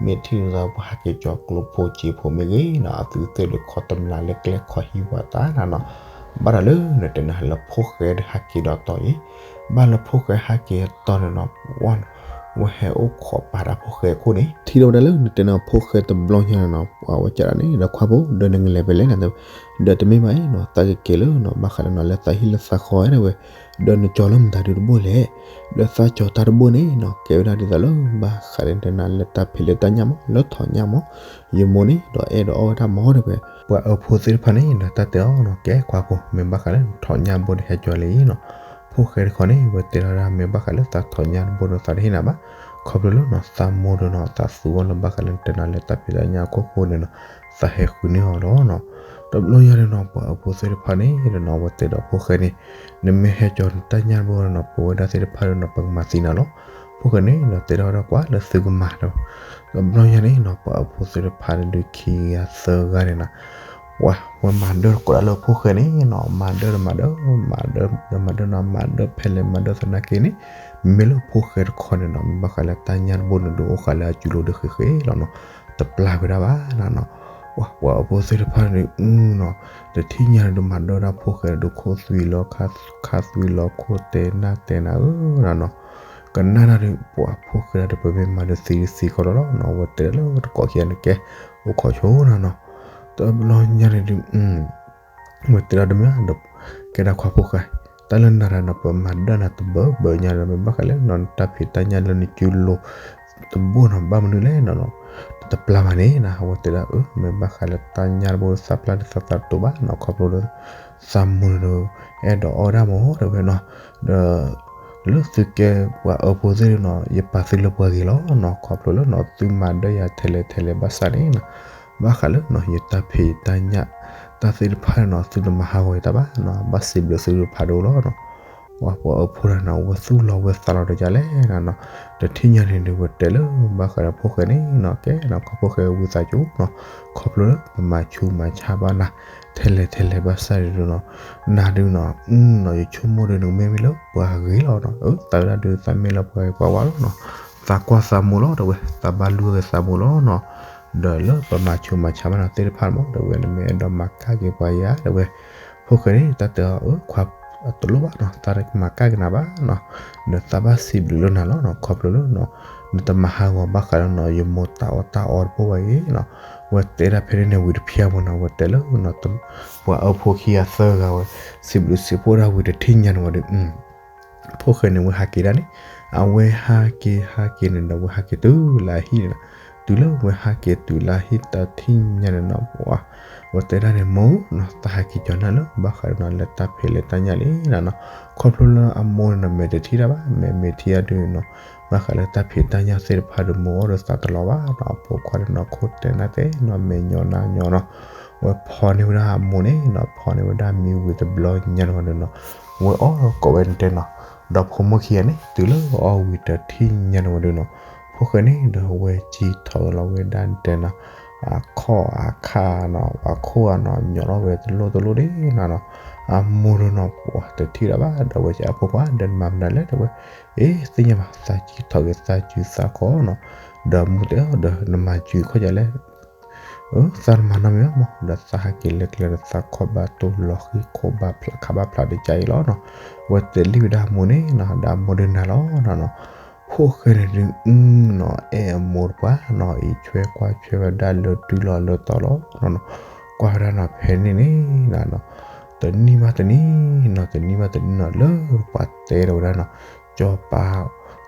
မ့ၢ်ထံၣ်ဒ်သိးပှၤဟးက့ၤကၠီကျိဖိစ့ဖိမ့ၢ်ဂ့ၤနီၤ အသုသ့ၣ်ဒုးခိးတမျၢ်လၢကျဲခိးဟံးပှၤတၢ်နၤနီၤ ဘၣ်ဒီးလၢနတဲနၤလၢဖိၣ်ဃဲဒုးဟးက့ၤဒီးတီၤအံၤ ဘၣ်လၢဖိၣ်ဃဲဟးက့ၤတီၤန့ၣ်နီၤ ဝဲဟဲအိၣ်ခိးပာ်တၢ်ဖိၣ်ဃဲအခိၣ်န့ၣ် ထံၣ်ဒီးဝဲဒၣ်လၢနတဲနၤဖိၣ်ဃဲတဘျီညါန့ၣ်နီၤ အဝဲကးဒၣ်န့ၣ် ဒီးခွါဖိ ဒီးနကလဲၤဖဲလဲၣ်နၤ ဒီးတမ့ၢ်ဘၣ်အံၤနီၤ သးကက့ၤလၢနီၤ ဘၣ်ဃးလၢနီၤ လၢသးဟံၣ်လၢသးဃီဝဲဒၣ်ဝဲ ဒီးနကၠီလၢမတၤဒုးတဘိလဲၣ် ဒီးသးကၠီတၢ်တဘိန့ၣ်နီၤ ကဲဝဲဒၣ်ဒ်သိးလၢ ဘၣ်ဃးလၢနတဲနၤလၢတၢ်ဖံးလၢတၢ်ညၣ်မး လၢထီၣ်ညၣ်မး ယမိၢ်န့ၣ် ဒီးအဲၣ်ဒိးအီၣ်ဝဲဒၣ်မးတဲဝဲ ပှၤအၢဖိသ့ၣ်တဖၣ်န့ၣ် ဒီးတၢ်တဲအီၤနီၤ ကဲခွါဖိ မ့ၢ်ဘၣ်ဃးလၢထီၣ်ညၣ်ဘိန့ၣ်ဟဲကၠီလံနီၤ ဖိၣ်ဃဲတခီန့ၣ် ဝဲတဲလီၤဒၣ် မ့ၢ်ဘၣ်ဃးလၢသးထီၣ်ညၣ်တဘိဒီးသးတဟ့ၣ်နၤဘၣ် ခီဖျိလၢနီၤ သးမိၢ်ဒီးနီၤ သးသူအီၤလၢဘၣ်ဃးလၢနတဲနၤလၢတၢ်ဖံးတၢ်ညၣ်အခိၣ်ဃိန့ၣ်နီၤ သးဟဲဃုန့ၢ်အီၤလီၤနီၤ တဘျီညါန့ၣ်နီၤ ပှၤအၢဖိသ့ၣ်တဖၣ်န့ၣ်ဒီးနီၤ ဝဲတဲဒီးဖိၣ်ဃဲန့ၣ် နမ့ၢ်ဟဲကၠီနတၢ်ညၣ်တဘိဒီးနီၤ ပဝဲဒၣ်သ့ၣ်တဖၣ်ဒီးနီၤ ပကမၤသံနၤလီၤ ဖိၣ်ဃဲန့ၣ်ဒီးတဲထီၣ်ဝဲဒၣ်ကွၢ်လၢသုကမၤဒီး တဘျီညါန့ၣ်နီၤ ပှၤအၢဖိသ့ၣ်တဖၣ်န့ၣ်ဒုးခံဂၤသၢဂၤန့ၣ်နီၤ ဝဲ ဝဲမၤဒၢတကိးဒၣ်လၢဖိၣ်ဃဲန့ၣ်နီၤ မၤဒၢတမၤဒၢ မၤဒၢတမၤဒၢနီၤ မၤဒၢဖဲလဲၣ်မၤဒၢသနာ်က့န့ၣ် မ့မ့ၢ်လၢဖိၣ်ဃဲတခီန့ၣ်နီၤ မ့ၢ်ဘၣ်ဃးလၢတၢ်ညၣ်တဘိန့ၣ်ဒုး အိၣ်ဃာ်လၢအစုလိၤဒုးဃ့ဃ့လီၤနီၤ, တပျၢ်ဝဲဒၣ်ဘၣ်နီၤနီၤ, ပှၤအၢဖိသ့ၣ်တဖၣ်န့ၣ်ဒုးနီၤ, တထံၣ်ညါန့ၣ်ဒုး မၤဒၢတၢ်ဖိၣ်ဃဲန့ၣ်ဒုး ခိၣ်သွံလီၤ ခါသွံလီၤ ခိၣ်တဲနၢ်တဲနၤဧၢနီၤနီၤ, ကနၣ်တၢ်ဒုး ပှၤဖိၣ်ဃဲဒၣ်ဒီး ပမ့ၢ်မၤဒုးသံဒုးသံခီလီၤလီၤနီၤ, ဝဲတဲလၢတကိးခံဂၤန့ၣ်ကဲ အိၣ်ခိးဆိနီၤနီၤ, တဘျီညါန့ၣ်ဒုး ဝဲတဲဒၣ်တမ့ၢ်ဒီး ကဲဒၣ်ခွါဖိၣ်ဃဲ, တၢ်လၢနၤတၢ်နီၤ ပမၤဒၢနၤတဘၢဘၢညါဒီး မ့ၢ်ဘၣ်ဃးလၢနီၤ နတၢ်ဖံးတၢ်ညၣ်လၢနစုလိၤတဘိနီၤ ဘၣ်မနုၤလဲၣ်နီၤနီၤ, နတပျၢ်ဘၣ်န့ၣ်နီၤ, အဝဲတဲဒၣ်အၢ မ့ၢ်ဘၣ်ဃးလၢတၢ်ညၣ်တဘိ သးပျၢ်ဒုးသးသးတတိၤဘၣ်နီၤ ခီဖျိလၢ သးမိၢ်န့ၣ်ဒီး အဲၣ်ဒိးအီၣ်ဝဲဒၣ်မ့ၢ်တဲဝဲနီၤ, ဒီး လၢသုကဲပှၤအၢဖိသ့ၣ်နီၤ ယပာ်သုလၢပှၤဂ့ၤလီၤနီၤ, ခီဖျိလၢနီၤ သုမၤဒၢယၤထဲလဲၣ်ထဲလဲၣ်ဘၣ်ဆၣ်န့ၣ်နီၤ, ဘၣ်ဃးလၢနီၤ ယတၢ်ဖံးတၢ်ညၣ် တၢ်သ့ၣ်တဖၣ်န့ၣ်နီၤ သုတမၤဟးဂီၤယတၢ်ဘၣ်နီၤ, ဘၣ်စံးဘျုးသုတဖးဒိၣ်လီၤနီၤ, ပှၤပှၤအၢဖိတဂၤနီၤ ဝဲသူၣ်လီၤဝဲသးလီၤဒီးယၤလဲၣ်နီၤနီၤ, တထံၣ်ညါန့ၣ်ဒုး ဝဲတဲလၢ ဘၣ်ဃးဒီးဖိၣ်ဃဲန့ၣ်နီၤ ကဲနီၤ ခီဖိၣ်ဃဲဝံသးစူၤနီၤ, ခီဖျိလၢပမၤဆူးမၤဆါဘၣ်နၤ ထဲလဲၣ်ထဲလဲၣ်ဘၣ်ဆၣ်န့ၣ်ဒုးနီၤ, နၤဒုးနီၤ နီၤ ယဆိကမိၣ်ဒုး နကမ့ၢ်မ့ၢ်လၢပှၤဂ့ၤလီၤနီၤ, အၢ သးဝဲဒၣ်ဒုး သးမ့ၢ်လၢပှၤဂ့ၤပှၤဝါလီၤနီၤ, သးကွၢ်သးမိၢ်လီၤ တဲဝဲ သးဘၣ်လုၢ်ဂ့ၤသးမိၢ်လီၤနီၤ, ဒီးလၢပမၤဆူးမၤဆါဘၣ်နၤသ့ၣ်တဖၣ်မ့ၢ် တဲဝဲ နမ့ၢ်အဲၣ်ဒိးမၤကၣ်က့ၤပှၤယၤ တဲဝဲ, ဖိၣ်ဃဲန့ၣ် တၢ်တဲအီၤ အၢ ခွါ တလိၣ်ဘၣ်နီၤ သးမၤကၣ်က့ၤနၤဘၣ်နီၤ, ဒီးသးဘၣ်စံးဘျုးလၢနၤလီၤနီၤ, ခီဖျိလၢနီၤ နတမၤဟးဂီၤဘၣ်ဃးလၢနီၤ ယမိၢ်တၢ်အီၣ်တၢ်အီတဘိဘၣ်အံၤနီၤ, ဝဲတဲဒၣ်ဖဲန့ၣ်န့ၣ် ဝံၤတဖျၢၣ်မ့ၢ်နီၤ ဝဲတဲလၢ ပှၤအၢဖိခံဂၤသၢဂၤဝဲ စံးဘျုးစံးဖှိၣ်ဒၣ်ဝံၤတထံၣ်ညါန့ၣ်ဝဲဒီး ဖိၣ်ဃဲန့ၣ် ဝဲဟးက့ၤဒၣ်န့ၣ်, အဝဲဟးက့ၤဟးက့ၤန့ၣ်ဒီး ဝဲဟးက့ၤတုၤလၢအဟံၣ်န့ၣ်နီၤ, တုၤလၢဝဲဟးက့ၤတုၤလၢအဟံၣ်တထံၣ်ညါန့ၣ်နီၤ, ဝဲတဲဒၣ်န့ၣ် မိၢ်နီၤ သးဟးက့ၤကၠီၤနၢ်လၢ ဘၣ်ဃးဒီးနီၤ လၢတၢ်ဖံးလၢတၢ်ညၣ်လံနီၤနီၤ, ခီဖျိလၢအမိၢ်န့ၣ်နီၤ မဲာ်တထံၣ်တၢ်ဘၣ်, မဲာ်မ့ၢ်ထံၣ်အဒုးနီၤ, ဘၣ်ဃးလၢတၢ်ဖံးတၢ်ညၣ်သ့ၣ်တဖၣ်ဒီး မိၢ်အီၣ်ဒီးသးတလီၤဘၣ်နီၤ, အဖိခွါန့ၣ်နီၤ ခိၣ်တဲနၢ်တဲနီၤ မဲာ်ညီနါညီနီၤ, ဝဲဖီန့ၢ်ဝဲဒၣ်အမိၢ်န့ၣ်နီၤ ဖီန့ၢ်ဝဲဒၣ်မံဝံၤတဘျီညါန့ၣ်ဝဲဒၣ်နီၤ, ဝဲအီၣ်ကိးဝဲနတဲနီၤ, ဒီးဖိမုၣ်ခံဂၤန့ၣ် တုၤလၢအီၣ်ဝံၤတထံၣ်ညါန့ၣ်ဝဲဒၣ်နီၤ, ဖိၣ်ဃဲန့ၣ်ဒီး ဝဲစံၣ်ထီၣ်လီၤဝဲဒၣ်နတဲနီၤ, အခီၣ်အခါနီၤ အခိၣ်အနီၤ ညီလီၤဝဲတလိၣ်တလိၣ်ဒၣ်နီၤနီၤ, အမိၢ်ဒီးနီၤ ပှၤတထံၣ်တၢ်ဘၣ် ဒီးဝဲစံး အဖိခွါ ဒီးနမၤမနုၤလဲၣ် တဲဝဲ, အ့ သ့ၣ်ညါဘၣ် သးစံၣ်ထီၣ်က့ၤသးစုသးခီၣ်နီၤ, ဒီးမိၢ်တဲအီၤဒီး နမၤစုခီၣ်ယၤလဲၣ် အၢ သးတမၤနီတမံၤဘၣ်မး ဒီးသးဟးက့ၤလဲၤကျဲဒီးသးခီၣ်ဘၣ်တိၢ်လီၤဃံၤခိၣ်ဘၣ်ဖျးခးဘၣ်ဖျးတကးအံၤလီၤနီၤ, ဝဲတဲလံဝဲဒၣ်အမိၢ်န့ၣ်နီၤ ဒီးအမိၢ်ဒုးနၤလီၤနီၤနီၤ, ဖိၣ်ဃဲန့ၣ်ဒုးနီၤ အဲၣ်အမိၢ်တပှၢ်နီၤ အံးဆွဲကွၢ်ဆွဲဝဲဒၣ်လၢတုၤလီၤလၢတီၤလီၤနီၤနီၤ, ကွၢ်ဝဲဒၣ်နီၤ ဖဲန့ၣ်န့ၣ်နီၤနီၤ, တနံၣ်ဘၣ်တနံၣ်နီၤ တနံၣ်ဘၣ်တနံၣ်နီၤ လၢပှၤတဲဒီးဝဲဒၣ်နီၤ ကၠီၤပၤ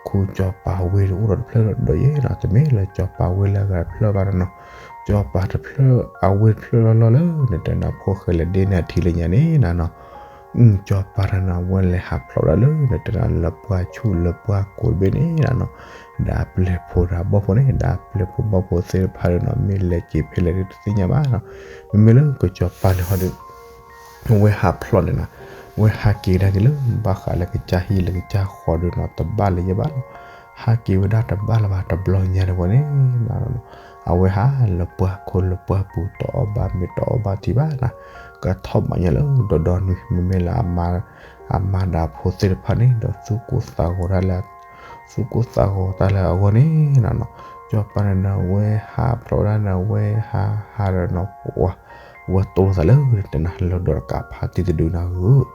ခူ ကၠီၤပၤဝ့ၢ်တအိၣ်ဒီးတဖျၢၣ်ဒီးယဲနီၤ, တမ့ၢ်လၢကၠီၤပၤဝ့ၢ်လၢအဂၤတဖျၢၣ်ဘၣ်နီၤနီၤ, ကၠီၤပၤတဖျၢၣ်အဝ့ၢ်တဖျၢၣ်လီၤလီၤလၢ နတဲနၤဖိၣ်ဃဲလဲၤဒ့န့ၢ်အထံလၢညါန့ၣ်နီၤနီၤ, ကၠီၤပၤတဂၤနီၤ ဝဲလဲၤဟးဖျိးဒၣ်လၢ နတဲနၤလၢပှၢ်ဆူၣ်လၢပှၢ်ကိးတဘ့ၣ်န့ၣ်နီၤနီၤ, ဒီးအပျဲၢ်ဖိဒီးအဘီၣ်ဖိန့ၣ် ဒီးအပျဲၢ်ဖိဘီၣ်ဖိသ့ၣ်တဖၣ်ဒီးနီၤ မ့ၢ်လဲၤက့ၤဖဲလဲၣ်ဒုးတသ့ၣ်ညါဘၣ်နီၤ, မ့မ့ၢ်လၢကၠီၤပၤန့ၣ်ဟီဒုး ဝဲဟးဖျိးန့ၣ်နီၤ, ဝဲဟးက့ၤဒၣ်က့ၤလၢ ဘၣ်ဃးလၢကစၢ်ဟံၣ်လၢကစၢ်ဃီဒုးနီၤ တဘၣ်လၢၤယဲဘၣ်နီၤ, ဟးက့ၤဝဲဒၣ်တဘၣ်လၢၤဘၣ်တဘျီညါန့ၣ်ဝဲန့ၣ်နီၤ, အဝဲဟးလၢပှၢ်ခိၣ်လၢပှၢ်ပူၤ တအီၣ်ဘၣ်မ့ၤတအီၣ်ဘၣ်ထံဘၣ်နီၤ, ကထီၣ်ဘးညါလၢဒီဒီနွံ မ့မ့ၢ်လၢ အမါဒီးအဖိသ့ၣ်တဖၣ်န့ၣ်ဒီး သူၣ်ကိၢ်သးဂီၤတၢ်လၢ သူၣ်ကိၢ်သးဂီၤတၢ်လၢအဂီၢ်န့ၣ်နီၤနီၤ, ကၠီၤပၤန့ၣ်ဒီး ဝဲဟးဖျိးဒၣ်န့ၣ် ဝဲဟးဟးဒီးနီၤ ပှၤ ဝဲတိၢ်လိာ်သးလၢ တဲနၤလၢဒီးတကးဖါတံၢ်တဒုနၤဧၢ,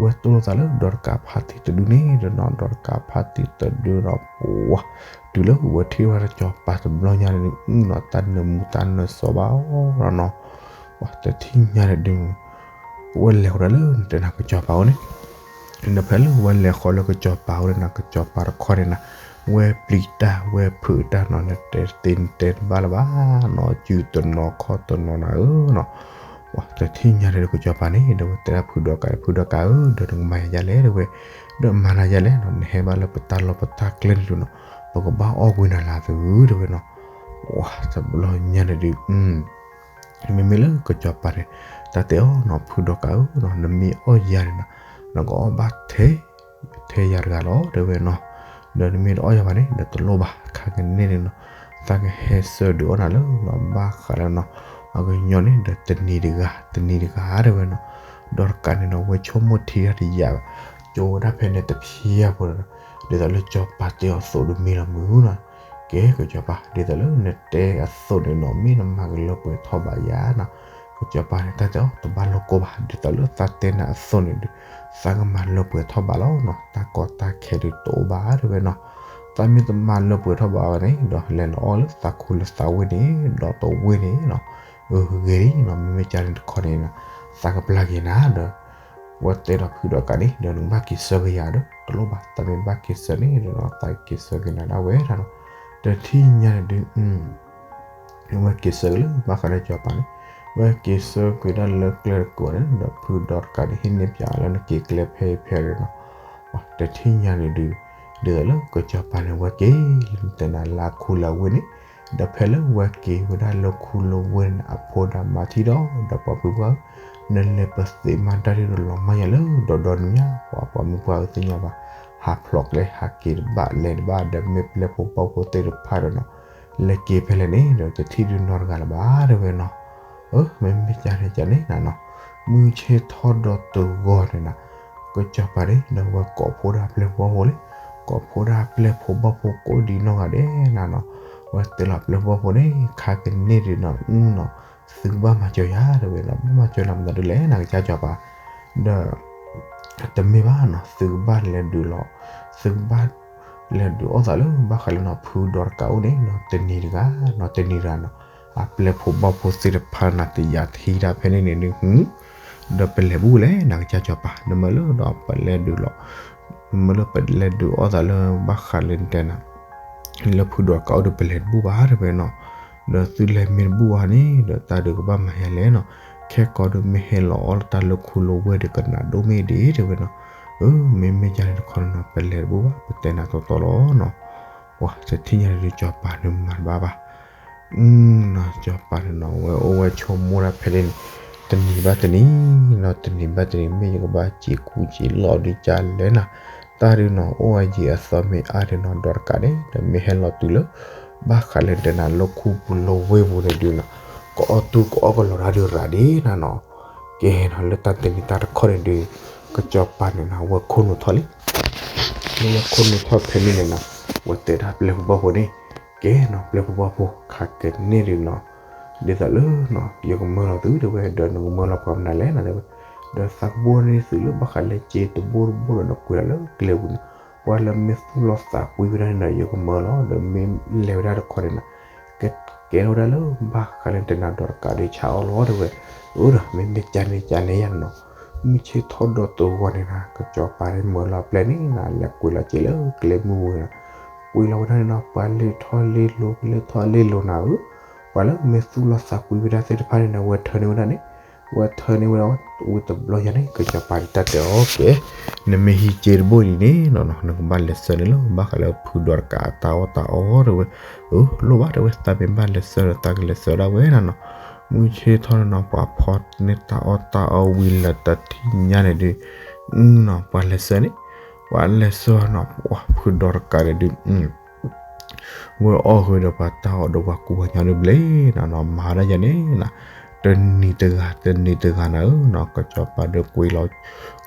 ဝဲတိၢ်လိာ်သးလၢဒီးတကးဖါတံၢ်တဒုန့ၣ်ဒီးနီၤ ဒီးတကးဖါတံၢ်တဒုနီၤ ပှၤ တုၤလၢဝဲထံၣ်ဝဲဒၣ်ကၠီၤပၤတဘျီညါန့ၣ်နီၤ တၢ်နၢမူတၢ်နၢစီဘၣ်အီၤနီၤနီၤ, ပှၤတထံၣ်ညါန့ၣ်ဒုး ဝဲလဲၤဃီၤဒၣ်လၢ နတဲနၤကစၢ်ပၤအိၣ်န့ၣ်, နဖဲလၢဝဲလဲၤဃီၤလၢကစၢ်ပၤအိၣ်န့ၣ်နီၤ ကစၢ်ပၤတခီန့ၣ်နီၤ, ဝဲပျံၤတၢ်ဝဲဖုးတၢ်နီၤ နတဲတသ့နတဲတဘၣ်လၢၤဘၣ်နီၤ စုတနီၤခီၣ်တနီၤနၤဧၢနီၤ, ပှၤတထံၣ်ညါန့ၣ်ဒီးကစၢ်ပၤန့ၣ် ဒီးဝဲတဲဒၣ်ဖုဒီးကး ဖုဒီးကးဧၢ ဒီးနကမၤယၤလဲၣ် တဲဝဲ, ဒီးမၤနၤယၤလဲၣ်နီၤ နဟဲဘၣ်လၢပတၢ်လီၢ်ပတၢ်ကျဲန့ၣ်ဒုးနီၤ ပကဘၣ်အီၣ်ကွံာ်နၤလၢသု တဲဝဲနီၤ, ပှၤတဘျီညါန့ၣ်ဒုး မ့မ့ၢ်လၢကစၢ်ပၤန့ၣ် တၢ်တဲအီၤနီၤ ဖုဒီးကးဧၢနီၤ နမ့ၢ်အီၣ်ယၤန့ၣ်နီၤ နကအီၣ်ဘၣ်ထဲ ထဲယၤတဂၤလီၤ တဲဝဲနီၤ, ဒီးနမ့ၢ်တအီၣ်ယၤဘၣ်န့ၣ် ဒီးတလိၣ်ဘၣ် ခါကန့ၣ်န့ၣ်နီၤ သးကဟဲဆှၢဒုးအီၣ်နၤလၢနီၤ ဘၣ်ဃးလၢနီၤ အကညီန့ၣ်ဒီးတနံၤတဂၤ တနံၤတဂၤ တဲဝဲနီၤ, ဒီးတကးန့ၣ်နီၤ ဝဲဆိကမိၣ်ထံတၢ်တယာ်ဘၣ် ကၠိဝဲဒၣ်ဖဲန့ၣ်တဖျၢၣ်ဖိဒီး ဒ်သိးလၢစီၤပၤတဲအီၤအသိးဒီးမ့ၢ်လီၤမုၢ်နီၤ. ကဲ ကစီၤပၤ ဒ်သိးလၢနတဲအသိးန့ၣ်နီၤ မ့ၢ်နမၤကလၢပှဲၤထီၣ်ဘၣ်ယၤနီၤ. ကစီၤပၤန့ၣ် တၢ်တဲအီၤ တဘၣ်လိၣ်ကိၢ်ဘၣ်, ဒ်သိးလၢသးတဲနၤအသိးန့ၣ်ဒီး သးကမၤလၢပှဲၤထီၣ်ဘၣ်လီၤနီၤ. တၢ်ကီတၢ်ခဲဒုးတအိၣ်ဘၣ်တဲဝဲနီၤ. သးမ့ၢ်တမၤလၢပှဲၤထီၣ်ဘၣ်ဝဲန့ၣ်ဒီး လဲၤလီၤအီၣ်လၢသးခူလၢသးဝ့ၢ်န့ၣ်ဒီးတဝ့ၢ်န့ၣ်နီၤ. အဂ့ၤလံနီၤ, မ့မ့ၢ်ကန့ၣ်တခီန့ၣ်နီၤ သးကပျၢ်က့ၤနၤဒီး ဝဲတဲဒီးဖုဒီးကးန့ၣ်ဒီး နကဘၣ်က့ၤဆၢက့ၤယၤဒီး တလိၣ်ဘၣ်, တၢ်မ့ၢ်ဘၣ်က့ၤဆၢန့ၣ်ဒီး သးက့ၤဆၢက့ၤနၤဒၣ်ဝဲဒၣ်နီၤ. တထံၣ်ညါန့ၣ်ဒုး ဝဲက့ၤဆၢက့ၤလၢဘၣ်ဃးလၢစီၤပၤန့ၣ်, ဝဲက့ၤဆၢက့ၤဒၣ်လၢကျဲတကိးန့ၣ်ဒီး ဖုဒီးတကးန့ၣ် ဟ့ၣ်န့ၢ်ပၠးလၢနက့ၤကျဲဖဲအံၤဖဲအံၤနီၤ. တထံၣ်ညါန့ၣ်ဒုး ဒ်သိးလၢကစီၤပၤန့ၣ် ဝဲက့ၤလၢတဲနၤလၢခူလၢဝ့ၢ်န့ၣ် ဒီးဖဲလၢဝဲက့ၤဝဲဒၣ်လၢခူလၢဝ့ၢ်န့ၣ် အဖိဒီးမၤထံၣ်ဒီး ဒီးပှၤဖုပှၢ်ဧၢ, နလဲၤပသ့မၤတၢ်ဒ်ဒီးလီၤမၢ်ယၤလၢဒီဒီနံၤညါ ပှၤပှၤမုၢ်ပှၢ်ဧၢသ့ၣ်ညါဘၣ်, ဟးဖျိးကျဲဟးက့ၤတဘၣ်လဲၤတဘၣ် ဒီးမ့ၢ်ပျဲၢ်ဖိဘီၣ်ဖိသ့ၣ်တဖၣ်ဒီးနီၤ လဲၤက့ၤဖဲလဲၣ်န့ၣ်ဒီး တထံၣ်ဒုးနီတဂၤလၢၤဘၣ်တဲဝဲနီၤ. အၢ မ့မ့ၢ်ကန့ၣ်ကန့ၣ်နၤနီၤ, မုၢ်ဆ့ၣ်ထီၣ်ဒီးတဂီၤန့ၣ်နၤ, ကစီၤပၤန့ၣ် ဒီးဝဲကိးဖှိၣ်ဒၣ်ပျဲၢ်ဖိဘီၣ်ဖိလံ, ကိးဖှိၣ်ဒၣ်ပျဲၢ်ဖိဘီၣ်ဖိကိးဒံးနီၢ်ဂၤဒဲးနၤနီၤ, ဝဲတဲလီၤပျဲၢ်ဖိဘီၣ်ဖိန့ၣ် ခါကန့ၢ်ဒုးနီၤ အနီၤ, သုကဘၣ်မၤစၢၤယၤတဲဝဲနီၤ, ဘၣ်မၤစၢၤနၤမတၤဒုးလဲၣ် နကစၢ်စီၤပၤ, ဒီး တမ့ၢ်ဘၣ်နီၤ သုကဘၣ်လဲၤဒုးလီၤ, သုကဘၣ်လဲၤဒုးအီၣ်သးလၢဘၣ်ဃးလၢနီၤ ဖုဒီးတကးအိၣ်န့ၣ်နီၤ တနံၤတဂၤနီၤ တနံၤတဂၤနီၤ, အပျဲၢ်ဖိဘီၣ်ဖိသ့ၣ်တဖၣ်နၤတယာ်ထံတၢ်ဖဲန့ၣ်န့ၣ်ဒုး ဒီးပလဲၤဘူၣ်လဲၣ် နကစၢ်စီၤပၤ, နမ့ၢ်လၢဒီးပလဲၤဒုးလီၤ, မ့ၢ်လၢပလဲၤဒုးအီၣ်သးလၢဘၣ်ဃးလၢနတဲနၤ လၢဖုဒီးတကးအိၣ်ဒီးပလဲၤတဘူၣ်ဘၣ်တဲဝဲနီၤ, ဒီးသုလဲၤမ့ၢ်တဘူၣ်ဘၣ်န့ၣ် ဒီးတၢ်ဒုးကဘၣ်မၤယၤလဲၣ်နီၤ, ခဲကီးဒီးမ့ၢ်ဟဲလီၤအီၣ်လၢတၢ်လၢခူလၢဝ့ၢ်ဒီးကနၣ်ဒိၣ်မ့ၢ်ဒ်တဲဝဲနီၤ, အၢ မ့မ့ၢ်ကန့ၣ်တခီန့ၣ်နီၤ ပလဲၤတဘူၣ်ဘၣ် ပတဲနၤတီတီလီၤနီၤ, ပှၤတထံၣ်ညါဒုးစီၤပၤဒုးမၤတဘၣ်ဘၣ် နီၤ စီၤပၤန့ၣ်နီၤ ဝဲအိၣ်ဝဲဆိကမိၣ်ဒၣ်ဖဲန့ၣ်န့ၣ် တနံၤဘၣ်တနံၤနီၤ တနံၤဘၣ်တနံၤ မ့ၢ်ယကဘၣ်စံးကူစံးလီၤဒုးကလဲၣ်နၤ, တၢ်ဒုးနီၤ အိၣ်ဝဲယံာ်အသီမ့ၢ်အါဒုးနီၤ ဒီးတကးန့ၣ် ဒီးမ့ၢ်ဟဲလီၤတုၤလၢ ဘၣ်ဃးလၢနတဲနၤလၢခူပူၤလၢဝ့ၢ်ပူၤန့ၣ်ဒုးနီၤ ကအီၣ်တူၢ်ကအီၣ်ကလီၤတၢ်ဒုးရၤဒ်နၤနီၤ, ကဲနီၤ လၢတၢ်တနံၤတၢ်တခီန့ၣ်ဒုး ကစီၤပၤန့ၣ်နီၤ ဝဲခိၣ်နူာ်ထီၣ်လံ လၢဝဲခိၣ်နူာ်ထီၣ်ဖဲန့ၣ်န့ၣ်နီၤ ဝဲတဲဒၣ်ပျဲၢ်ဖိဘီၣ်ဖိန့ၣ်, ကဲနီၤ ပျဲၢ်ဖိဘီၣ်ဖိ ခါကန့ၢ်ဒုးနီၤ, ဒ်သိးလၢနီၤ ယကမၢလီၤသုတဲဝဲ ဒီးနကမၢလီၤပှၤမနုၤလဲၣ်နတဲဝဲ, ဒီးသးကဘိန့ၢ်သုလၢဘၣ်ဃးလၢစ့တဘိတဘိဒီးနကွံာ်လီၤလၢကျဲပူၤန့ၣ်, ပှၤလၢမ့ၢ်သူၣ်လီၤသးကွံဝဲဒၣ်န့ၣ်ဒီး ယကမၢလီၤ ဒီးမ့ၢ်လဲၤဝဲဒၣ်တခီန့ၣ်နီၤ ကဲထီၣ်ဝဲဒၣ်လၢဘၣ်ဃးလၢနတဲနၤဒီးတကးဒုးဆါအီၣ်လီၤတဲဝဲ, အၢဒီး မ့မ့ၢ်ကန့ၣ်ကန့ၣ်ယၤနီၤ, မုၢ်ဆ့ၣ်ထီၣ်ဒီးတဂီၤန့ၣ်နီၤ ကစီၤပၤန့ၣ်မၢလီၤပျဲၢ်န့ၣ်နီၤ လဲၤကွံာ်လီၤစ့လၢကျဲမုၢ်ပူၤန့ၣ်နီၤ, ကွံာ်လီၤဝဲဒၣ်န့ၣ်နီၤ ပှၤလဲၤထီၣ်လဲၤလိၤ လဲၤထီၣ်လဲၤလိၤနၤဧၢ, ပှၤလၢမ့ၢ်သူၣ်လီၤသးကွံဝဲဒၣ်သ့ၣ်တဖၣ်န့ၣ်နီၤ ဝဲထၢန့ၢ်ဝဲဒၣ်န့ၣ်, ဝဲထၢန့ၢ်ဝဲဒၣ် ဝံၤတဘျီညါန့ၣ် ကစီၤပၤန့ၣ်တၢ်တဲအီၤကဲ, နမ့ၢ်ဟံးစ့တဘိအံၤန့ၣ်နီၤ နကဘၣ်လဲၤဆှၢန့ၣ်လၢ ဘၣ်ဃးလၢဖုဒီးတကးအတၢ်အီၣ်တၢ်အီတဲဝဲ, အၢ လိၣ်ဘၣ်တဲဝဲ သးမ့ၢ်ဘၣ်လဲၤဆှၢဒီး သးကလဲၤဆှၢဒၣ်ဝဲဒၣ်နီၤ, မုၢ်ဆ့ၣ်ထီၣ်န့ၣ်နီၤ ပှၤဖီၣ်န့ၢ်တၢ်အီၣ်တၢ်အီဝံၤလၢတထံၣ်ညါန့ၣ်ဒုး, နီၤ ပှၤလဲၤဆှၢန့ၣ်, ပှၤလဲၤဆှၢနီၤ ပှၤဖုဒီးတကးန့ၣ်ဒုး ဝဲအီၣ်ဃုာ်ဒီးပှၤတၢ်အီၣ်ဒီးပှၤကူပှၤကညီဒုးဘျဲၣ်နီၤနီၤ မၤဒၣ်ယၤန့ၣ်နီၤ, တနံၤတဂၤ တနံၤတဂၤနၤဧၢနီၤ ကစီၤပၤဒီးကွံာ်လီၤ,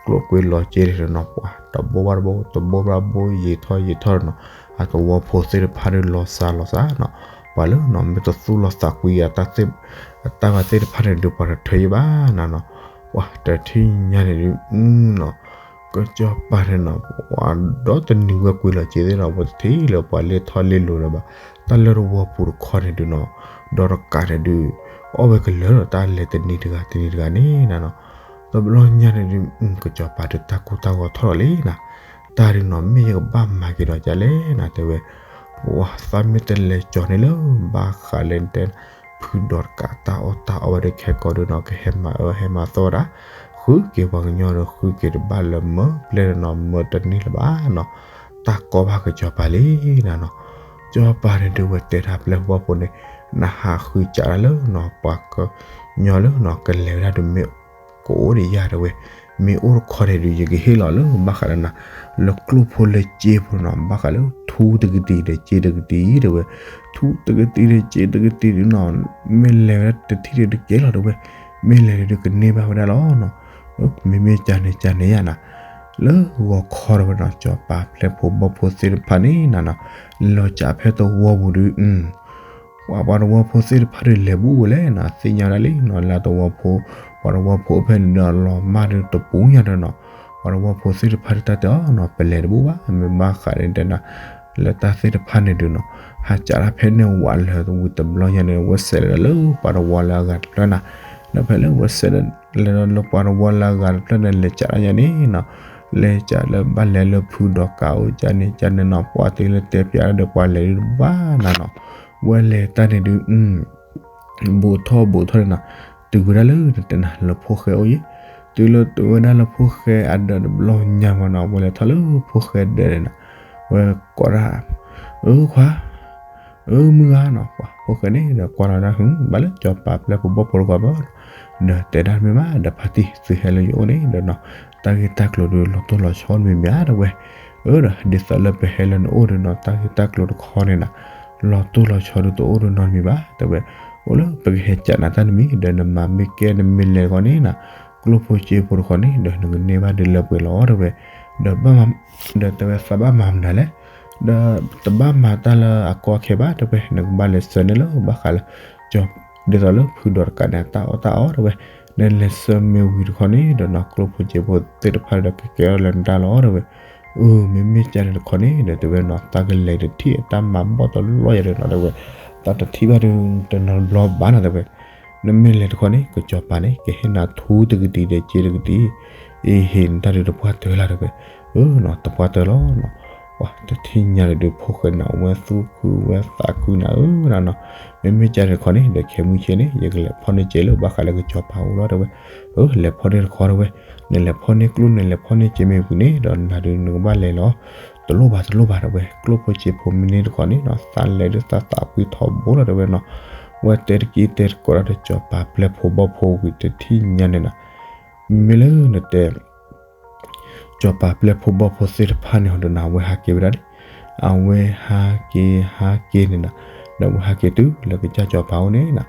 ကျိၣ်ကွံာ်လီၤစ့န့ၣ်နီၤ ပှၤတဘိဘၣ်တဘိ တဘိဘၣ်တဘိ ယံာ်ထီၣ်ယံာ်ထီၣ်နီၤ, အသဝီဖိသ့ၣ်တဖၣ်ဒီးလီၤစှၤလီၤစှၤနီၤ, ပှၤလၢနီၤ မ့ၢ်တသူၣ်လီၤသးကွံအတၢ်ဘၣ်သ့ၣ်တဖၣ်န့ၣ်ဒုး ပှၤတထၢယံာ်ဘၣ်နၤနီၤ, ပှၤတထံၣ်ညါန့ၣ်ဒုးနီၤ ကစီၤပၤန့ၣ်နီၤ ပှၤဒီတနံၤဝဲကွံာ်လီၤစ့သ့ၣ်နီၤ ပတထံၣ်လၢပှၤလဲၤထီၣ်လဲၤလိၤလၢၤဘၣ်, တၢ်လၢတဝီပူၤတခီန့ၣ်ဒုးနီၤ, ဒီးတကးန့ၣ်ဒုး အီၣ်ဝဲကလၢာ်ဒီးတၢ်လဲၤတနံၤတဂၤတနံၤတဂၤန့ၣ်နၤနီၤ, တဘျီညါန့ၣ်ဒုး ကစီၤပၤဒုးတၢ်ကိၢ်တၢ်ဂီၤထီၣ်လီၤလံနၤ, တၢ်ဒုးနီၤ မ့ၢ်ယကဘၣ်မၤက့ၤဒီးကလဲၣ်နၤတဲဝဲ, ပှၤသးမ့ၢ်တလဲၤကၠီၤန့ၣ်လၢ ဘၣ်ဃးလၢနတဲ ဖုဒီးတကးတၢ်အီၣ်တၢ်အီဝဲဒီးခဲကိာ်ဒုးနီၤ ကဟဲမၤအၢဟဲမၤသီဝဲဒၣ်, ဃုက့ၤပှၤကညီဒီးဃုက့ၤတဘၣ်လၢၤမၢပျဲၢ်ဒီးနီၤ မၢတန့ၢ်လၢၤဘၣ်နီၤ, တၢ်ကီဘၣ်ကစီၤပၤလံနၤနီၤ, ကစီၤပၤန့ၣ်ဒုးဝဲတဲတၢ်ပျဲၢ်ဖိဘီၣ်ဖိန့ၣ်, နဟးဃုစးဒၣ်လၢနီၤ ပှၤကညီလၢနီၤ ကလဲၤဝဲဒၣ်ဒုးမ့ၢ် ကအိၣ်ဒီးယၤတဲဝဲ, မ့ၢ်အိၣ်တခီန့ၣ်ဒုး ယကဟ့ၣ်လီၤလၢဘၣ်ဃးလၢနၤ, လၢကျိၣ်ဖိလၢစ့ဖိနီၤ ဘၣ်ဃးလၢထူတကတံၤဒီးစ့တကတံၤတဲဝဲ, ထူတကတံၤဒီးစ့တကတံၤဒုးနီၤ, မ့ၢ်လဲၤဝဲဒၣ်တထံၣ်ဒီးတကဲလီၤတဲဝဲ, မ့ၢ်လဲၤဒုးကန့ၢ်ဘၣ်ဝဲဒၣ်လီၤနီၤ, မ့မ့ၢ်ကန့ၣ်ကန့ၣ်ယၤနၤ, လၢဂီၤခီတဝဲနီၤ စီၤပၤပျဲၢ်ဖိဘီၣ်ဖိသ့ၣ်တဖၣ်န့ၣ်နီၤနီၤ လဲၤစးဖဲသဝီပူၤဒုး ပှၤ ပှၤသဝီဖိသ့ၣ်တဖၣ်ဒုးလဲၤဘူးဝဲလဲၣ်နီၤ သ့ၣ်ညါဒၣ်လံနီၤ လၢသဝီဖိ ပှၤသဝီဖိဖဲန့ၣ်ဒီးလီၤမၢ်ဒုးတပူၤညါဒီးနီၤ ပှၤသဝီဖိသ့ၣ်တဖၣ်ဒုးတၢ်တဲအီၤနီၤ ပလဲၤတဘူးဘၣ် မ့ၢ်ဘၣ်ဃးန့ၣ်တဲနီၤ လၢတၢ်သ့ၣ်တဖၣ်န့ၣ်ဒုးနီၤ ဟးစးထီၣ်ဖဲန့ၣ်ဝးလၢဝံၤတဘျီညါန့ၣ် ဝဲဆဲးလီၤလၢပှၤသဝီလၢအဂၤတဖျၢၣ်နီၤ ဒီးဖဲလၢဝဲဆဲးလီၤလၢပှၤသဝီလၢအဂၤတဖျၢၣ်န့ၣ် လဲၤစးထီၣ်ညါန့ၣ်နီၤ လဲၤစးလၢဘၣ်လဲၤလၢဖုဒီးကးအိၣ်ကၢန့ၣ်ကၢန့ၣ်နီၤ ပှၤသ့လၢတဲပျးဒီးပှၤလဲၤဒုးတဘၣ်နၤနီၤ ဝဲလဲၤတၢ်န့ၣ်ဒုး ဘူးထီၣ်ဘူးထီၣ်န့ၣ်နီၤ တုၤဝဲဒၣ်လၢနတဲနၤလၢဖိၣ်ဃဲအိၣ်ယံၤ တုၤလၢတုၤဝဲဒၣ်လၢဖိၣ်ဃဲအဒၢးတဘျီညါမးနီၤ ဝဲလဲၤထီၣ်လၢဖိၣ်ဃဲဒၢးန့ၣ်နီၤ ဝဲကိးဒၣ် အၢခွါ အၢမုၢ်ဂၤနီၤ ပှၤဖိၣ်ဃဲန့ၣ်ဒီးကွၢ်လီၤဒၣ်ဟု ဘၣ်လၢစီၤပၤပျဲၢ်ဖိဘီၣ်ဖိတဂၤဘၣ် ဒီးတဲဒၣ်မ့ၢ်ဘၣ်ဒီးဖါတံၢ်သုဟဲလၢယအိၣ်န့ၣ်ဒီးနီၤ တၢ်ဂ့ၢ်တၢ်ကျိၤဒုးလီၤတိၢ်လီၤဆီတမံၤမံၤဧါတဲဝဲ အၢဒီးဒ်သိးလၢပဟဲလၢနအိၣ်ဒီးနီၤ တၢ်ဂ့ၢ်တၢ်ကျိၤတခီန့ၣ်နီၤ လီၤတိၢ်လီၤဆီဒုးတအိၣ်ဒီးနီတမံၤဘၣ်တဲဝဲ အိၣ်လၢပကဟဲကးနၤတၢ်တမံၤ ဒီးနမၤမ့ၢ်ကဲနမ့ၢ်လဲၤတခီန့ၣ်နီၤ ကျိၣ်ဖိစ့ဖိတခီန့ၣ် ဒီးနကန့ၢ်ဘၣ်ဒုးလၢပှဲၤလီၤတဲဝဲ ဒီးဘၣ်မၤ ဒီးတဲဝဲသးဘၣ်မၤမနုၤလဲၣ် ဒီးတဘၣ်မၤတၢ်လၢအကီအခဲဘၣ်တဲဝဲ နကဘၣ်လဲၤဆှၢန့ၢ်လၢဘၣ်ဃးလၢ ကၠီ ဒ်သိးလၢဖုဒီးတကးန့ၣ် တၢ်အီၣ်တၢ်အီတဲဝဲ နလဲၤဆှၢမ့ၢ်ဝံၤတခီန့ၣ်ဒီးနီၤ ကျိၣ်ဖိစ့ဖိသ့ၣ်တဖၣ်ဒီးကကဲထီၣ်လၢနတၢ်လီၤတဲဝဲ အၢ မ့မ့ၢ်ကၢန့ၣ်တခီန့ၣ်ဒီးတဲဝဲနီၤ တၢ်ကလဲၤတထံၣ်အတၢ်မၤဘီၣ်တလီၢ်ယၤဒီးနီၤတဲဝဲ တၢ်တထံၣ်ဘၣ်ဒုးတနီၤတဘျီဘၣ်နီၤတဲဝဲ နမ့ၢ်လဲၤတခီန့ၣ် ကစီၤပၤန့ၣ် ကဟ့ၣ်နၤထူတကတံၤဒီးစ့တကတံၤ အ့ဟ့ၣ်နတၢ်ဒုးတပှၢ်တၢၢ်လၢတဲဝဲ အၢနီၤ တပှၢ်တၢၢ်လီၤနီၤ ပှၤတထံၣ်ညါန့ၣ်ဒုးဖိၣ်ဃဲန့ၣ်ဝဲသူၣ်ခုဝဲသးခုနၤအၢနၤနီၤ မ့မ့ၢ်ကၢန့ၣ်တခီန့ၣ် ဒီးခဲမုၢ်ဆ့ၣ်န့ၣ် ယကလဲၤဖီၣ်န့ၢ်စ့လၢဘၣ်ဃးလၢကစီၤပၤအိၣ်လီၤတဲဝဲ အၢ လဲၤဖီၣ်န့ၢ်တခီတဲဝဲ နလဲၤဖီၣ်န့ၢ်ကျိၣ်နလဲၤဖီၣ်န့ၢ်စ့မ့ၢ်ဝံၤန့ၣ်ဒီးနၤဒုးနကဘၣ်လဲၤလီၤ တလိၣ်ဘၣ်တလိၣ်ဘၣ်တဲဝဲ ကျိၣ်ဖိစ့ဖိမ့ၢ်န့ၢ်တခီန့ၣ်နီၤ သးလဲၤဒုးသးသးဖှံထီဘိလီၤတဲဝဲနီၤ ဝဲတဲတက့ၢ်တဲတကိးဒၣ်ဒီးစီၤပၤပျဲၢ်ဖိဘီၣ်ဖိဝံၤတထံၣ်ညါန့ၣ်နီၤ မ့ၢ်လၢနတဲ စီၤပၤပျဲၢ်ဖိဘီၣ်ဖိသ့ၣ်တဖၣ်န့ၣ်ဒီးနီၤ အဝဲဟးက့ၤဝဲဒၣ်န့ၣ် အဝဲဟးက့ၤဟးက့ၤန့ၣ်နီၤ ဒီးအဝဲဟးက့ၤတုၤလၢကစၢ်စီၤပၤအိၣ်န့ၣ်နီၤ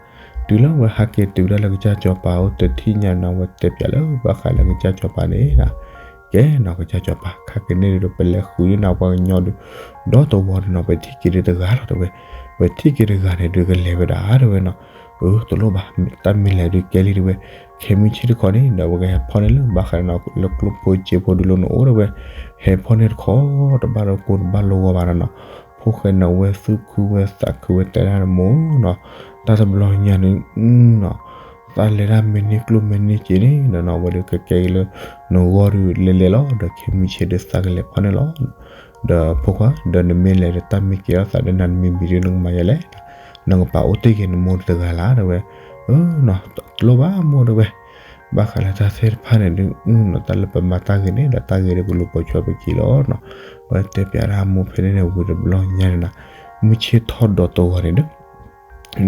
တုၤလၢအဝဲဟးက့ၤတုၤဝဲဒၣ်လၢကစၢ်စီၤပၤအိၣ်တထံၣ်ညါန့ၣ်နီၤ အဝဲတဲပျးလၢဘၣ်ဃးလၢကစၢ်စီၤပၤန့ၣ်နီၤ ကဲနီၤ ကစၢ်စီၤပၤ ခါက့ၤန့ၣ်ဒုး ပလဲၤဃုန့ၢ်နၤပှၤကညီဒုး ဒီသဝီဒုးနီၤ ပထံၣ်က့ၤဒုးတဂၤလီၤတဲဝဲ ပထံၣ်က့ၤတဂၤန့ၣ်ဒုးကလဲၤဝဲဒၣ်တဲဝဲနီၤ အၢ တလိၣ်ဘၣ် တၢ်မ့ၢ်လဲၤဒုးကဲလံတဲဝဲ ခဲမုၢ်ဆ့ၣ်တခီန့ၣ် ဒီးအဝဲကဟဲဖီၣ်န့ၢ်လၢဘၣ်ဃးနီၤ လၢကျိၣ်ဖိစ့ဖိဒုးလၢနအိၣ်တဲဝဲ ဟဲဖီၣ်န့ၢ်တခီ တဘၣ်လၢကိၢ်တဘၣ်လၢဂီၤဘၣ်ဒီးနီၤ ဖိၣ်ဃဲန့ၣ်ဝဲသူၣ်ခုဝဲသးခုဝဲတဲဒၣ်နမိၢ်နီၤ တၢ်တဘျီညါန့ၣ်နီၤ သးလဲၤဒၣ်မ့ၢ်န့ၢ်ကျိၣ်မ့ၢ်န့ၢ်စ့န့ၣ်ဒီးနီၤ အဝဲဒုးကကဲက့ၤလၢနဂီၢ်ဒုးလဲၤလဲၤလီၤ ဒီးခဲမုၢ်ဆ့ၣ်ဒုးသးကလဲၤဖီၣ်န့ၢ်လီၤ ဒီးဖိခွါ ဒီးနမ့ၢ်လဲၤဒီးတၢ်မ့ၢ်ကဲထီၣ်သးဒီးနၤနမံၤမံၤဒုးနကမၤယဲလဲၣ် နကပာ်အိၣ်တ့ၢ်က့ၤနမိၢ်တဂၤလၢ်တဲဝဲ အၢနီၤ တလိၣ်ဘၣ်မိၢ်တဲဝဲ ဘၣ်ဃးလၢတၢ်သ့ၣ်တဖၣ်န့ၣ်ဒုး အၢနီၤ တၢ်လၢပမၤတၢ်ဂ့ၤန့ၣ်ဒီးတၢ်ဂ့ၤဒုးကလူၤပိာ်ဆိပိာ်ခံလီၤနီၤ ဝဲတဲပျးဒၣ်မိၢ်ဖဲန့ၣ်န့ၣ်ဝံၤတဘျီညါန့ၣ်နီၤ မုၢ်ဆ့ၣ်ထီၣ်ဒီးတဂီၤန့ၣ်ဒုး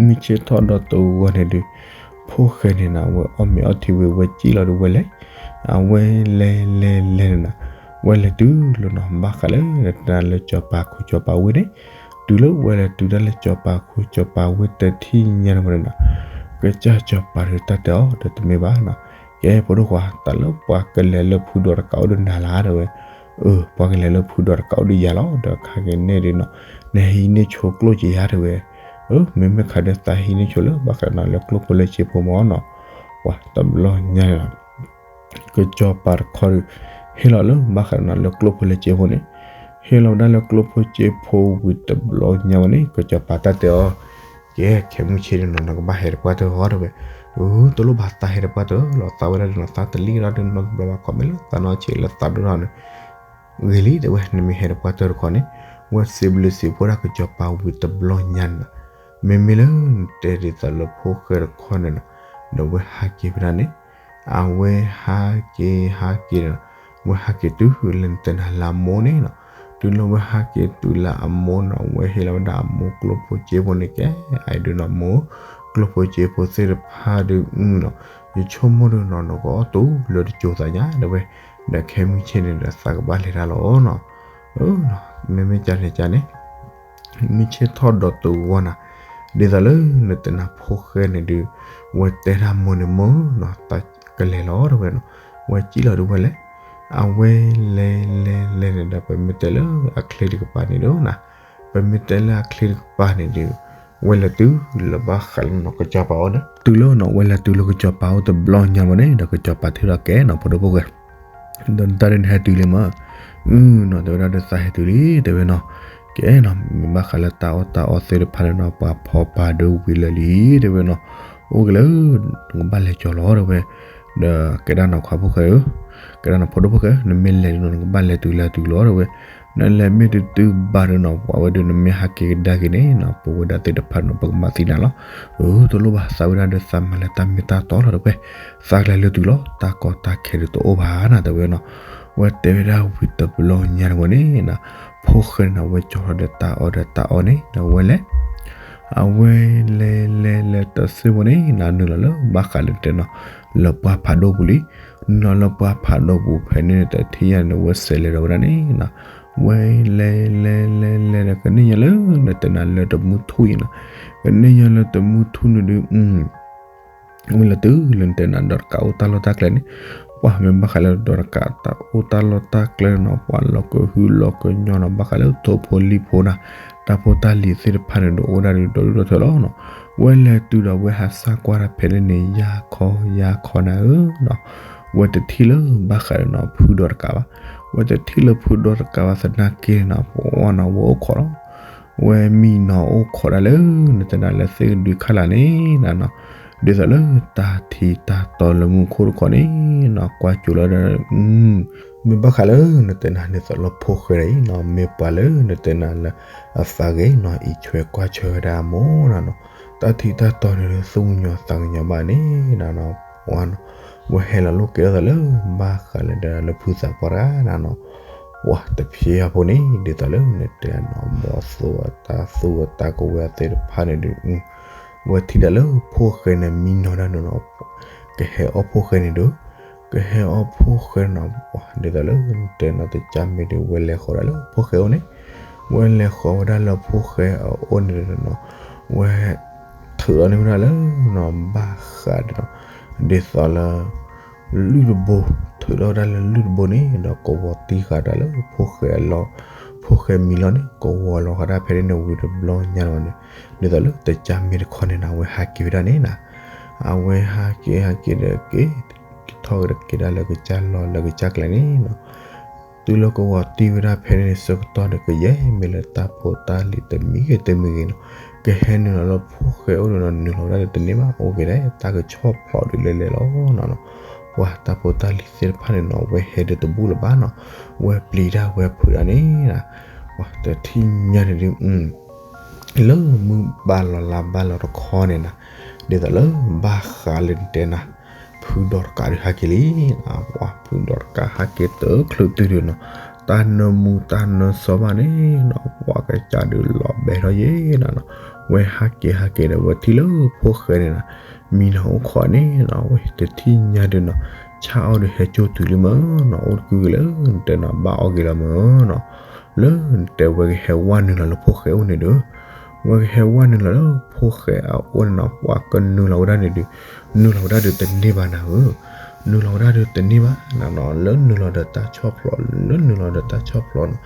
မုၢ်ဆ့ၣ်ထီၣ်ဒီးတဂီၤန့ၣ်ဒုး ဖိၣ်ဃဲန့ၣ်နီၤ အဝဲအီၣ်မ့ၤအီထံဝံၤ ဝဲစံၣ်လီၤဒုးဝဲလဲၤ အဝဲလဲၤလဲၤလဲၤန့ၣ်နီၤ ဝဲလဲၤတုၤလီၤနီၤ ဘၣ်ဃးလၢတၢ်လၢစီၤပၤခိၣ်စီၤပၤဝ့ၢ်န့ၣ် တုၤလၢဝဲလဲၤတုၤတၢ်လၢစီၤပၤခိၣ်စီၤပၤဝ့ၢ်တထံၣ်ညါန့ၣ်ဝဲန့ၣ်နီၤ ကစၢ်စီၤပၤဒုးတၢ်တဲအီၤဒီးတမ့ၢ်ဘၣ်နီၤ ကဲဖိဒိၣ်ခွါ တၢ်လၢပှၤကလဲၤလၢဖုဒီးတကးအိၣ်ဒုးနၤလၢ်တဲဝဲ အၢ ပှၤကလဲၤလၢဖုဒီးတကးအိၣ်ဒုးယၤလီၤ ဒီးခါက့ၤန့ၣ်ဒုးနီၤ နဟံးန့ၢ်ဆိကျိၣ်က့ၤယၤတဲဝဲ အၢ မ့မ့ၢ်ခါဒုးသးဟံးန့ၢ်ဆိလၢဘၣ်ဃးနီၤလၢကျိၣ်ဖိလၢစ့ဖိမ့ၢ်နီၤ ပှၤတဘျီညါန့ၣ်နီၤ ကစီၤပၤတခီဒုး ဟ့ၣ်လီၤလၢဘၣ်ဃးနီၤလၢကျိၣ်ဖိလၢစ့ဖိန့ၣ် ဟ့ၣ်လီၤဝဲဒၣ်လၢကျိၣ်ဖိစ့ဖိဝံၤတဘျီညါဝဲန့ၣ် ကစီၤပၤတၢ်တဲအီၤ ကဲ ခဲမုၢ်ဆ့ၣ်ဒုးနီၤ နကဘၣ်ဟဲတပှၢ်တၢၢ်အီၤတဲဝဲ အၢ တလိၣ်ဘၣ်သးဟဲတပှၢ်တၢၢ်လီၤ သးဝဲဒၣ်ဒုးနီၤ သးတလံၣ်ဒၣ်ဒုးနီတဘျီဘၣ် ခီမ့ၢ်လၢသးနီၢ်ဆံးလၢသးဒိၣ်ထီၣ်န့ၣ် ဂ့ၤလံတဲဝဲ နမ့ၢ်ဟဲတပှၢ်တၢၢ်တခီန့ၣ် ဝဲစံးဘျုးစံးဖှိၣ်ဒၣ်ကစီၤပၤဝံၤတဘျီညါန့ၣ်နီၤ မ့မ့ၢ်လၢနတဲဒ်သိးလၢဖိၣ်ဃဲတခီန့ၣ်နီၤ ဒီးဝဲဟးက့ၤဝဲဒၣ်န့ၣ် အဝဲဟးက့ၤဟးက့ၤန့ၣ်နီၤ ဝဲဟးက့ၤတုၤလၢနတဲနၤလၢအမိၢ်န့ၣ်နီၤ တုၤလၢဝဲဟးက့ၤတုၤလၢအမိၢ်နီၤ ဝဲဟ့ၣ်လီၤဝဲဒၣ်အမိၢ်ကျိၣ်ဖိစ့ဖိန့ၣ်ကဲ အအံၤဒုးနီၤမိၢ် ကျိၣ်ဖိစ့ဖိသ့ၣ်တဖၣ်ဒုးနီၤ ယဆိကမိၣ်ဒုးနီၤ နကအီၣ်တူာ်လၢတစိၤသးညါတဲဝဲ ဒီးခဲမုၢ်ဆ့ၣ်န့ၣ်ဒီးသးကဘၣ်လဲၤတၢ်လီၤနီၤ အၢ မ့မ့ၢ်ကၢန့ၣ်ကၢန့ၣ် မုၢ်ဆ့ၣ်ထီၣ်ဒီးတဂီၤနၤ ဒ်သိးလၢနတဲနၤဖိၣ်ဃဲန့ၣ်ဒုး ဝဲတဲဒၣ်မိၢ်န့ၣ်မိၢ်နီၤ တၢ်ကလဲၤလီၤတဲဝဲနီၤ ဝဲစံၣ်လီၤဒုးဝဲလဲၤ အဝဲလဲၤလဲၤလဲၤန့ၣ်ဒီး ပမ့ၢ်တဲလၢအချ့တကပၤန့ၣ်ဒီးနၤ, ပမ့ၢ်တဲလၢအချ့တကပၤန့ၣ်ဒီး ဝဲလဲၤတုၤလၢဘၣ်ဃးလၢနီၢ်ကစီၤပၤအအိၣ်န့ၣ်, တုၤလၢနီၢ်ဝဲလဲၤတုၤလၢကစီၤပၤအအိၣ်တဘျီညါမးန့ၣ်ဒီး ကစီၤပၤထံၣ်ဒီးကဲနီၢ်ဖိဒိၣ်ဖိၣ်ဃဲ ဒီးနတၢ်ဒုးနဟဲတုၤလံမး, အနီၢ်တဲဝဲဒၣ်ဒီးသးဟဲတုၤလံ တဲဝဲနီၢ်, ကဲနီၢ် မ့ၢ်ဘၣ်ဃးလၢတၢ်အီၣ်တၢ်အီသ့ၣ်တဖၣ်န့ၣ်နီၢ် ပှၤဖီပာ်ဒိဝံၤလၢာ်လံ တဲဝဲနီၢ်, အိၣ်က့ၤလၢ နကဘၣ်လဲၤကၠီၤလီၤ တဲဝဲ, ဒီးကဲဒၣ်နီၢ်ခွါဖိၣ်ဃဲဧၢ, ကဲဒၣ်နီၢ်ဖိဒိၣ်ဖိၣ်ဃဲ နမ့ၢ်လဲၤဒုးနီၢ် နကဘၣ်လဲၤတုၤလၢအတုၤလီၤ တဲဝဲ, နလဲၤမ့ၢ်တတုၤဘၣ်ဒီးနီၢ် ပှၤဝဲဒုးနမ့ၢ်ဟးက့ၤကဒါက့ၤန့ၣ်နီၢ် ပဝဲဒၣ်သ့ၣ်တဖၣ်နီၢ် ပကမၤသံနၤလီၤ, အၢ တလိၣ်ဘၣ် သးဝဲဒၣ်ဒီးသးမၤလၢတၢ်မ့ၢ်တၢ်တီလီၤ တဲဝဲ, သးကလဲၤလၢတုၤလီၤ တၢ်ကီတၢ်ခဲဒုးတအိၣ်ဘၣ်နၤ တဲဝဲနီၢ်, ဝဲတဲဝဲဒၣ်ဝံၤတဘျီညါန့ၣ်ဝဲန့ၣ်နီၢ်, ဖိၣ်ဃဲန့ၣ်နီၢ် ဝဲကၠီၤထီၣ်ဒီးတၢ်အီၣ်ဒီးတၢ်အီန့ၣ်ဒီးဝဲလဲၤ အဝဲလဲၤလဲၤလဲၤတသ့ဝဲန့ၣ်နီၢ် နုာ်လီၤလၢဘၣ်ဃးလၢတဲနီၢ် လၢပှၢ်ဖးဒိၣ်ပူၤလံ, နုာ်လီၤလၢပှၢ်ဖးဒိၣ်ပူၤဖဲန့ၣ်တထံၣ်ညါန့ၣ် ဝဲစဲးလဲၤဒီးဝဲဒၣ်န့ၣ်နီၢ်, ဝဲလဲၤလဲၤလဲၤလဲၤဒီး ကန့ၢ်ညါလၢနတဲနၤလၢတမူထူၣ်အံၤနီၢ်, ကန့ၢ်ညါလၢတမူထူၣ်န့ၣ်ဒီး ဝဲလဲၤတုၤလၢနတဲနၤ ဒီးတကးအိၣ်တၢ်လီၢ်တၢ်ကျဲန့ၣ်, ပှၤမ့ၢ်ဘၣ်ဃးလၢဒီးတကးတၢ်အိၣ်တၢ်လီၢ်တၢ်ကျဲနီၢ် ပှၤလီၤကဟုလီၤကညီနီၢ် ဘၣ်ဃးလၢထိၣ်ဖိလံၣ်ဖိနၤ, တၢ်ဖိတၢ်လံၤသ့ၣ်တဖၣ်န့ၣ်ဒီးအိၣ်ဒၣ်ဒုးဒီဒူၣ်ဒီထၢလီၤနီၢ်, ဝဲလဲၤတုၤဒီးဝဲဟးစၢ်ကွၢ်တၢ်ဖဲန့ၣ်န့ၣ် ယၤခီယၤခီနၤဧၢနီၢ်, ဝဲတထံၣ်လၢဘၣ်ဃးဒီးနီၢ် ဖုဒီးတကးဘၣ်, ဝဲတထံၣ်လၢဖုဒီးတကးဘၣ်သနာ်က့န့ၣ်နီၢ် ပှၤနီၢ် ဝဲအိၣ်ခိးလီၤ ဝဲမံနီၢ်အိၣ်ခိးဒၣ်လၢ နတဲနၤလၢသ့ၣ်ကဒုခါလာ်န့ၣ်နၤနီၢ်, ဒ်သိးလၢတၢ်ထံးတၢ်တီလၢမူခိၣ်တခီန့ၣ်နီၢ် ကွၢ်ကၠိလီၤဒီး မ့ၢ်ဘၣ်ဃးလၢနတဲနၤ ဒ်သိးလၢဖိၣ်ဃဲအံၤနီၢ် မ့ၢ်ပှၤလၢနတဲနၤလၢ အသးဂ့ၤနီၢ် အံးဆွဲကွၢ်ဆွဲဝဲဒၣ်အမိၢ်နၤနီၢ်, တၢ်ထံးတၢ်တီန့ၣ်ဒီး သူၣ်ကညီၤသးကညီၤဘၣ်န့ၣ်နၤနီၢ်, ပှၤနီၢ် ဝဲဟဲလီၤလိာ်ကဲထီၣ်သးလၢ ဘၣ်ဃးလၢဒၣ်လၢဖုသးပှၢ်တဂၤနၤနီၢ်, ပှၤတဖျ့အဖိန့ၣ် ဒ်သိးလၢနတဲနီၢ် ဘီၣ်သိၣ်အတၢ်သူၣ်အတၢ်ကဝဲၤသ့ၣ်တဖၣ်န့ၣ်ဒီး ဝဲထံၣ်ဒၣ်လၢဖိၣ်ဃဲန့ၣ် မံနီၢ်ဒၣ်န့ၣ်နီၢ်, ကဟဲအီၣ်ဖိၣ်ဃဲန့ၣ်ဒီး ကဟဲအီၣ်ဖိၣ်ဃဲနီၢ်, ဒ်သိးလၢနတဲနီၢ် တကၢ်မ့ၢ်ဒီး ဝဲလဲၤဃီၤဒၣ်လၢဖိၣ်ဃဲအိၣ်န့ၣ်, ဝဲလဲၤဃီၤဝဲဒၣ်လၢဖိၣ်ဃဲအအိၣ်န့ၣ်ဒီးနီၢ်, ဝဲ ထုးထီၣ်န့ၢ်ဝဲဒၣ်လၢနီၢ် ဘၣ်ဃးဒီးနီၢ် ဒ်သိးလၢ လုၢ်တဘိ, ထုးထီၣ်ဝဲဒၣ်လၢလုၢ်တဘိန့ၣ်ဒီး ကဝီၤတံၢ်ဃာ်ဒၣ်လၢဖိၣ်ဃဲအလီၢ်, ဖိၣ်ဃဲမံလီၢ်န့ၣ် ကဝီၤလီၤဃာ်ဒၣ်ဖဲန့ၣ်န့ၣ် ဝံၤတဘျီညါန့ၣ်ဝဲန့ၣ်, ဒ်သိးလၢတကၢ်မ့ၢ်တခီန့ၣ်နၤ အဝဲဟးက့ၤဝဲဒၣ်န့ၣ်နၤ, အဝဲဟးက့ၤဟးက့ၤဒီးက့ၤ က့ၤထီၣ်က့ၤဒီးက့ၤဒၣ်လၢကစၢ်လီၢ်လၢကစၢ်ကျဲန့ၣ်နီၢ်, တုၤလၢကဝီၤတံၢ်ဝဲဒၣ်ဖဲန့ၣ်န့ၣ် ဆၢကတီၢ်ဒီး ကယဲၢ်မ့ၢ်လၢတၢ်ဖိတၢ်လံၤတမံၤဂ့ၤတမံၤဂ့ၤနီၢ်, ကဟဲနုာ်လီၤလၢဖိၣ်ဃဲအိၣ်ဒီးနီၢ် နုာ်လီၤဝဲဒၣ်ဒီးတန့ၢ်ဘၣ် အိၣ်က့ၤဒၣ်တၢ်ကဆီၣ်ဖျိးဒုးလဲၤလဲၤလီၤနီၢ်နီၢ်, ပှၤတၢ်ဖိတၢ်လံၤသ့ၣ်တဖၣ်န့ၣ်နီၢ် ဝဲဟဲဒီးတဘူၣ်လၢၤဘၣ်နီၢ်, ဝဲပျံၤတၢ်ဝဲဖုးတၢ်န့ၣ်နၤ, ပှၤတထံၣ်ညါန့ၣ်ဒုး လၢမုၢ်ဘၣ်လီၤလါဘၣ်လီၤတခီန့ၣ်နၤ, ဒ်သိးလၢဘၣ်ဃးလၢနတဲနၤ, ဖုဒီးတကးဒုးဟးက့ၤလံ, ပှၤဖုဒီးတကးဟးက့ၤတချုးတုၤဒုးနီၢ်, တၢ်နၢမူတၢ်နၢစီဘၣ်န့ၣ်နီၢ် ပှၤကစၢ်ဒုးလီၤဘဲထီၣ်ယဲနၤနီၢ်, ဝဲဟးက့ၤဟးက့ၤဒီး ဝဲထံၣ်လၢဖိၣ်ဃဲန့ၣ်နၤ, မံနီၢ်အိၣ်ခိးန့ၣ်နီၢ် ဝဲတထံၣ်ညါဒုးနီၢ်, ဆၣ်အီၣ်ဒုးဟဲကၠိၣ်တုၤလံမၢ်နီၢ်, အိၣ်တကုၢ်က့ၤလၢနတဲနၤ ဘၣ်အီၣ်က့ၤလီၤမၢ်နီၢ်, လၢနတဲဝဲကဟဲဝဲနုာ်လီၤလၢဖိၣ်ဃဲအိၣ်န့ၣ်ဒီး, ဝဲကဟဲဝဲနုာ်လီၤလၢဖိၣ်ဃဲအအိၣ်န့ၣ်နီၢ် ပှၤကနုာ်လီၤဝဲဒၣ်န့ၣ်ဒီး, နုာ်လီၤဝဲဒၣ်ဒီးတန့ၢ်ဘၣ်နၤဧၢ, နုာ်လီၤဝဲဒၣ်ဒီးတန့ၢ်ဘၣ်နၤနီၢ်, လၢနုာ်လီၤဒီးတၢ်ဆီၣ်ဖျိး လၢနုာ်လီၤဒီးတၢ်ဆီၣ်ဖျိးနီၢ်,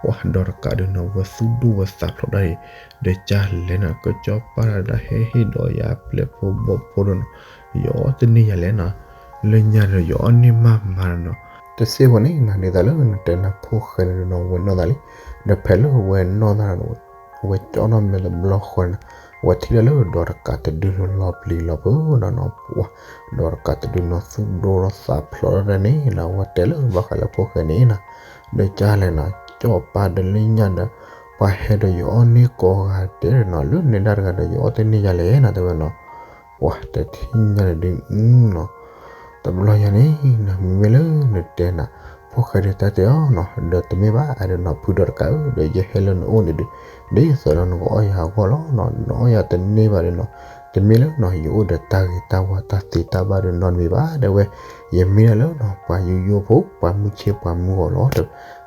ပှၤဒီးတကးဒုးနီၢ် ဝဲသူၣ်ဒိၣ်ဝဲသးဖျိးဒၣ်အံၤ, ဒီးကၢ်လဲၣ်နီၢ် ကစီၤပၤတၢ်ဟဲဟ့ၣ်ဒီးယၤပျဲၢ်ဖိဘီၣ်ဖိဒီးနီၢ်, ယအီၣ်တန့ၢ်ယၤလဲၣ်နီၢ်, လၢညါဒီးယအီၣ်န့ၢ်မးမးနီၢ်, တသ့ဖိန့ၣ်နၤ ဒ်သိးလၢနတဲနၤဖိၣ်ဃဲန့ၣ်ဒီးနီၢ် ဝဲနီၢ်သးလံ, ဒီးဖဲလၢဝဲနီၢ်သးဒီး ဝဲကၠီၣ်နီၢ်မဲာ်တဘျီဃီန့ၣ်, ဝဲထံၣ်ဒၣ်လၢဒီးတကးတဒုနီၢ်လီၤပျံၤလီၤဖုးနီၢ်နီၢ်, ပှၤဒီးတကးတဒုနီၢ် သူၣ်ဒိၣ်ထီၣ်သးဖျိးထီၣ်ဒၣ်န့ၣ်နၤ, ဝဲတဲလၢဘၣ်ဃးလၢဖိၣ်ဃဲန့ၣ်နၤ, ဒီးကၢ်လဲၣ်နီၢ် ကစီၤပၤဒီးလၢညါဒီး, ပှၤဟဲဒီးယအီၣ်န့ၢ်ကိးဂၤဒဲးနီၢ်, လၢနဲဒၣ်တဂၤဒီးယအီၣ်တန့ၢ်ယၤလဲၣ်နၤ တဲဝဲနီၢ်, ပှၤတထံၣ်ညါန့ၣ်ဒုးနီၢ် တဘျီညါန့ၣ်နၤ မ့မ့ၢ်လၢနတဲနၤ ဖိၣ်ဃဲဒီးတၢ်တဲအီၤနီၢ်, ဒီးတမ့ၢ်ဘၣ် အဒီးနီၢ် ဖုဒီးတကးဧၢ, ဒီးယဟဲလၢနအိၣ်န့ၣ်ဒီး, ဒ်သိးလၢနကအီၣ်ယၤအဂီၢ်လီၤနီၢ်, နအီၣ်ယၤတန့ၢ်ဘၣ်ဒီးနီၢ်, တမ့ၢ်လၢနီၢ် ယအိၣ်ဒီးတၢ်ဂ့ၤတၢ်ဝါတၢ်သ့တၢ်ဘၣ်ဒီးနီတမံၤဘၣ် တဲဝဲ, ယမ့ၢ်ဒၣ်လၢနီၢ် ပှၤယူးယီၣ်ဖိ ပှၤမုၢ်ဆ့ၣ်ပှၤမုၢ်ဂီၤလီၤ,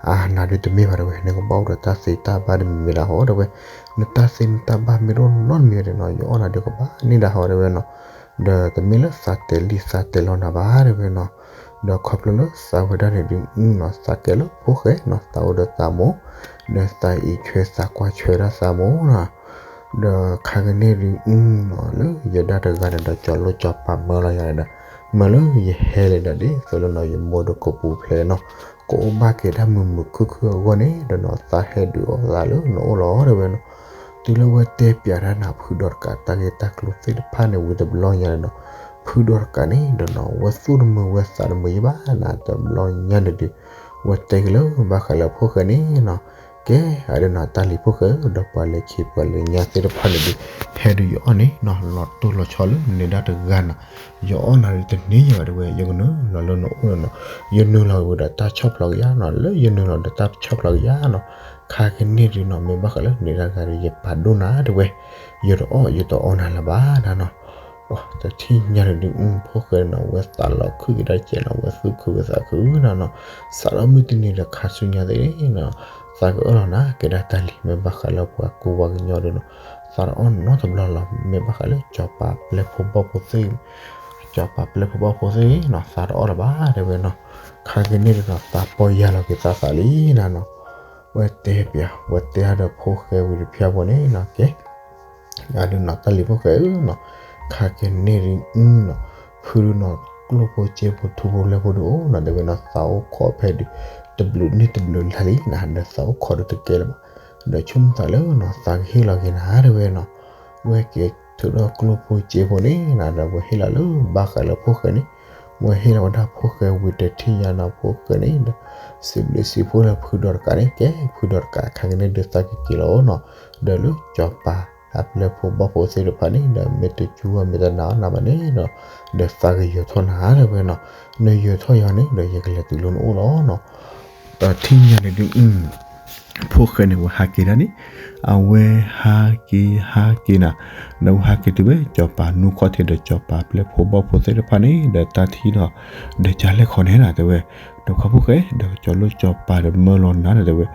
အနၤဒုးတမ့ၢ်ဘၣ် တဲဝဲ, နကဘၣ်အိၣ်ဒီးတၢ်သ့တၢ်ဘၣ်တမံၤမ့ၢ်ဒၣ်ဟီ တဲဝဲ, နတၢ်သ့နတၢ်ဘၣ်မ့ၢ်တအိၣ်နီတမံၤဒီးနီၢ် ယအီၣ်နၤဒုးကဘၣ်န့ၢ်ဒၣ်ဟီ တဲဝဲနီၢ်, ဒီးတမ့ၢ်လၢသးတဲာ်လံသးတဲာ်လီၤနၤဘၣ် တဲဝဲနီၢ်, ဒီးခီဖျိလၢသးဝဲဒၣ်န့ၣ်ဒုးနီၤ သးကဲလၢဖိၣ်ဃဲနီၤ သးအိၣ်ဒီးသးမိၢ်, ဒီးသးအံးဆွဲသးကွၢ်ဆွဲဒၣ်သးမိၢ်နီၤ, ဒီးခါကန့ၢ်ဒုးနီၤ လၢယဲဒၣ်တဂၤန့ၣ်ဒီး ကၠီၤလိၣ်ကၠီၤပၤမၢလီၤယၤန့ၣ်ဒီး မၢလၢယဟဲလဲၤဒီးဒ်သိးလၢနီၤ ယမိၢ်ဒီးကိးပူၤဖျဲးနီၤ ကအိၣ်ဘၣ်က့ၤတၢ်မုာ်မုာ်ခုၣ်ခုၣ်အဂီၢ်န့ၣ်ဒီးနီၤ သးဟဲဒုးအီၣ်သးလၢနအိၣ်လီၤတဲဝဲနီၤ. တုၤလၢဝဲတဲပၠးတၢ်နၤဖုဒီးတကးတၢ်ဂ့ၢ်တၢ်ကျိၤသ့ၣ်တဖၣ်န့ၣ်ဝံၤတဘျီညါန့ၣ်နီၤ, ဖုဒီးတကးန့ၣ်ဒီးနီၤ ဝဲသူၣ်တမုာ်ဝဲသးတမုာ်ယံၤဘၣ်နၤ တဘျီညါန့ၣ်ဒုး ဝဲတဲက့ၤလၢဘၣ်ဃးလၢဖိၣ်ဃဲန့ၣ်နီၤ, ကဲ အဒုးနီၤ တၢ်လံၤဖိၣ်ဃဲဧၢ ဒီးပှၤလဲၤခံပှၤလဲၤညါသ့ၣ်တဖၣ်န့ၣ်ဒုး ဟဲဒုးယအီၣ်န့ၣ်နီၤ လီၤတိၢ်လီၤဆီလၢနၤဒၣ်တဂၤနီၤ, ယအီၣ်နၤဒုးတန့ၢ်ယၤဘၣ်တဲဝဲ ယကနုာ်လီၤလၢနအိၣ်နီၤ, ယနုာ်လီၤဝံၤဒီးတၢ်ဆီၣ်ဖျိးကယၤနီၤ လၢယနုာ်လီၤဒီးတၢ်ဆီၣ်ဖျိးကယၤနီၤ, ခါကန့ၢ်ဒုးနီၤ မ့ၢ်ဘၣ်ဃးလၢနၤဒၣ်တဂၤဒီး ယပာ်ဒိၣ်နၤတဲဝဲ, ယတအီၣ်ယတအီနၤလၢၤဘၣ်နၤနီၤ. ပှၤတထံၣ်ညါန့ၣ်ဒုး ဖိၣ်ဃဲနီၤ ဝဲသးလီၤခုၣ်က့ၤဒၣ်ကဲးနီၤ ဝဲသူၣ်ခုဝဲသးခုနၤနီၤ, စးထီၣ်မုၢ်တနံၤဒီးခါဆူညါသ့ၣ်နီၤ, သးကအၢၣ်လီၤနၤကဲဒၣ်တၢ်လံၤ မ့ၢ်ဘၣ်ဃးလၢပှၤကူပှၤကညီဒုးနီၤ, သးတအီၣ်နီတဘျီလီၤ မ့ၢ်ဘၣ်ဃးလၢကၠီၤပၤပျဲၢ်ဖိဘီၣ်ဖိသ့ၣ် ကၠီၤပၤပျဲၢ်ဖိဘီၣ်ဖိသ့ၣ်နီၤ သးတအီၣ်လၢၤဘၣ်တဲဝဲနီၤ, ခါကန့ၢ်ဒုးနီၤ သးပီၢ်ယၢ်လီၤက့ၤသးသးလံနၤနီၤ. ဝဲတဲပၠး ဝဲတဲအါဒီးဖိၣ်ဃဲဝံၤတဖၠၣ်ဖိန့ၣ်နီၤ ကဲ အဒုးနီၤ တၢ်လံၤဖိၣ်ဃဲဧၢနီၤ, ခါကန့ၢ်ဒုးနီၤ ဖုဒုးနီၤ ကျိၣ်ဖိစ့ဖိထူဖိပျဲၢ်ဖိဒုးအိၣ်နီၤ တဲဝဲနီၤ သးအိၣ်ခိးဖဲဒုး တဘျုးနံၣ်တဘျုးလါလံနၤ ဒီးသးအိၣ်ခိးဒုးတကဲလၢၤဘၣ်, ဒီးဆိကမိၣ်သးလၢနီၤ သးကဟ့ၣ်လီၤက့ၤနၤတဲဝဲနီၤ, ဝဲက့ၤထုးထီၣ်ကျိၣ်ဖိစ့ဖိန့ၣ်နၤ ဒီးဝဲဟ့ၣ်လီၤလၢဘၣ်ဃးလၢဖိၣ်ဃဲန့ၣ်, ဝဲဟ့ၣ်လီၤဝဲဒၣ်ဖိၣ်ဃဲဝံၤတထံၣ်ညါနီၤ ဖိၣ်ဃဲန့ၣ်ဒီး စံးဘျုးစံးဖှိၣ်လၢဖုဒီးတကးန့ၣ် ကဲ ဖုဒီးတကး ခါကန့ၢ်ဒုးသးကက့ၤလီၤနီၤ, ဒီးလၢကၠီၤပၤ အပျဲၢ်ဖိဘီၣ်ဖိသ့ၣ်တဖၣ်န့ၣ်ဒီး မ့ၢ်တစူၢ်ဝဲမ့ၢ်တနာ်အီၤနၤဘၣ်န့ၣ်နီၤ, ဒီးသးကယၢၤထီၣ်နၤတဲဝဲနီၤ, နယၢၤထီၣ်ယၤန့ၣ်ဒီး ယကလဲၤတုၤလၢနအိၣ်လီၤနီၤ. တထံၣ်ညါန့ၣ်ဒုး ဖိၣ်ဃဲန့ၣ် ဝဲဟးက့ၤဒၣ်န့ၣ်, အဝဲဟးက့ၤဟးက့ၤနၤ, ဒီးဝဲဟးက့ၤတုၤဝဲ ကၠီၤပၤနူခီၣ်ထံးဒီးကၠီၤပၤပျဲၢ်ဖိဘီၣ်ဖိသ့ၣ်တဖၣ်န့ၣ် ဒီးတၢ်ထံၣ်ဒီး ဒီးကလဲၣ်ခီန့ၣ်နၤတဲဝဲ, ဒီးခီဖိၣ်ဃဲ ဒီးကၠီၤလိၣ်ကၠီၤပၤဒီးမၢလီၤနၤဒီးတဲဝဲ,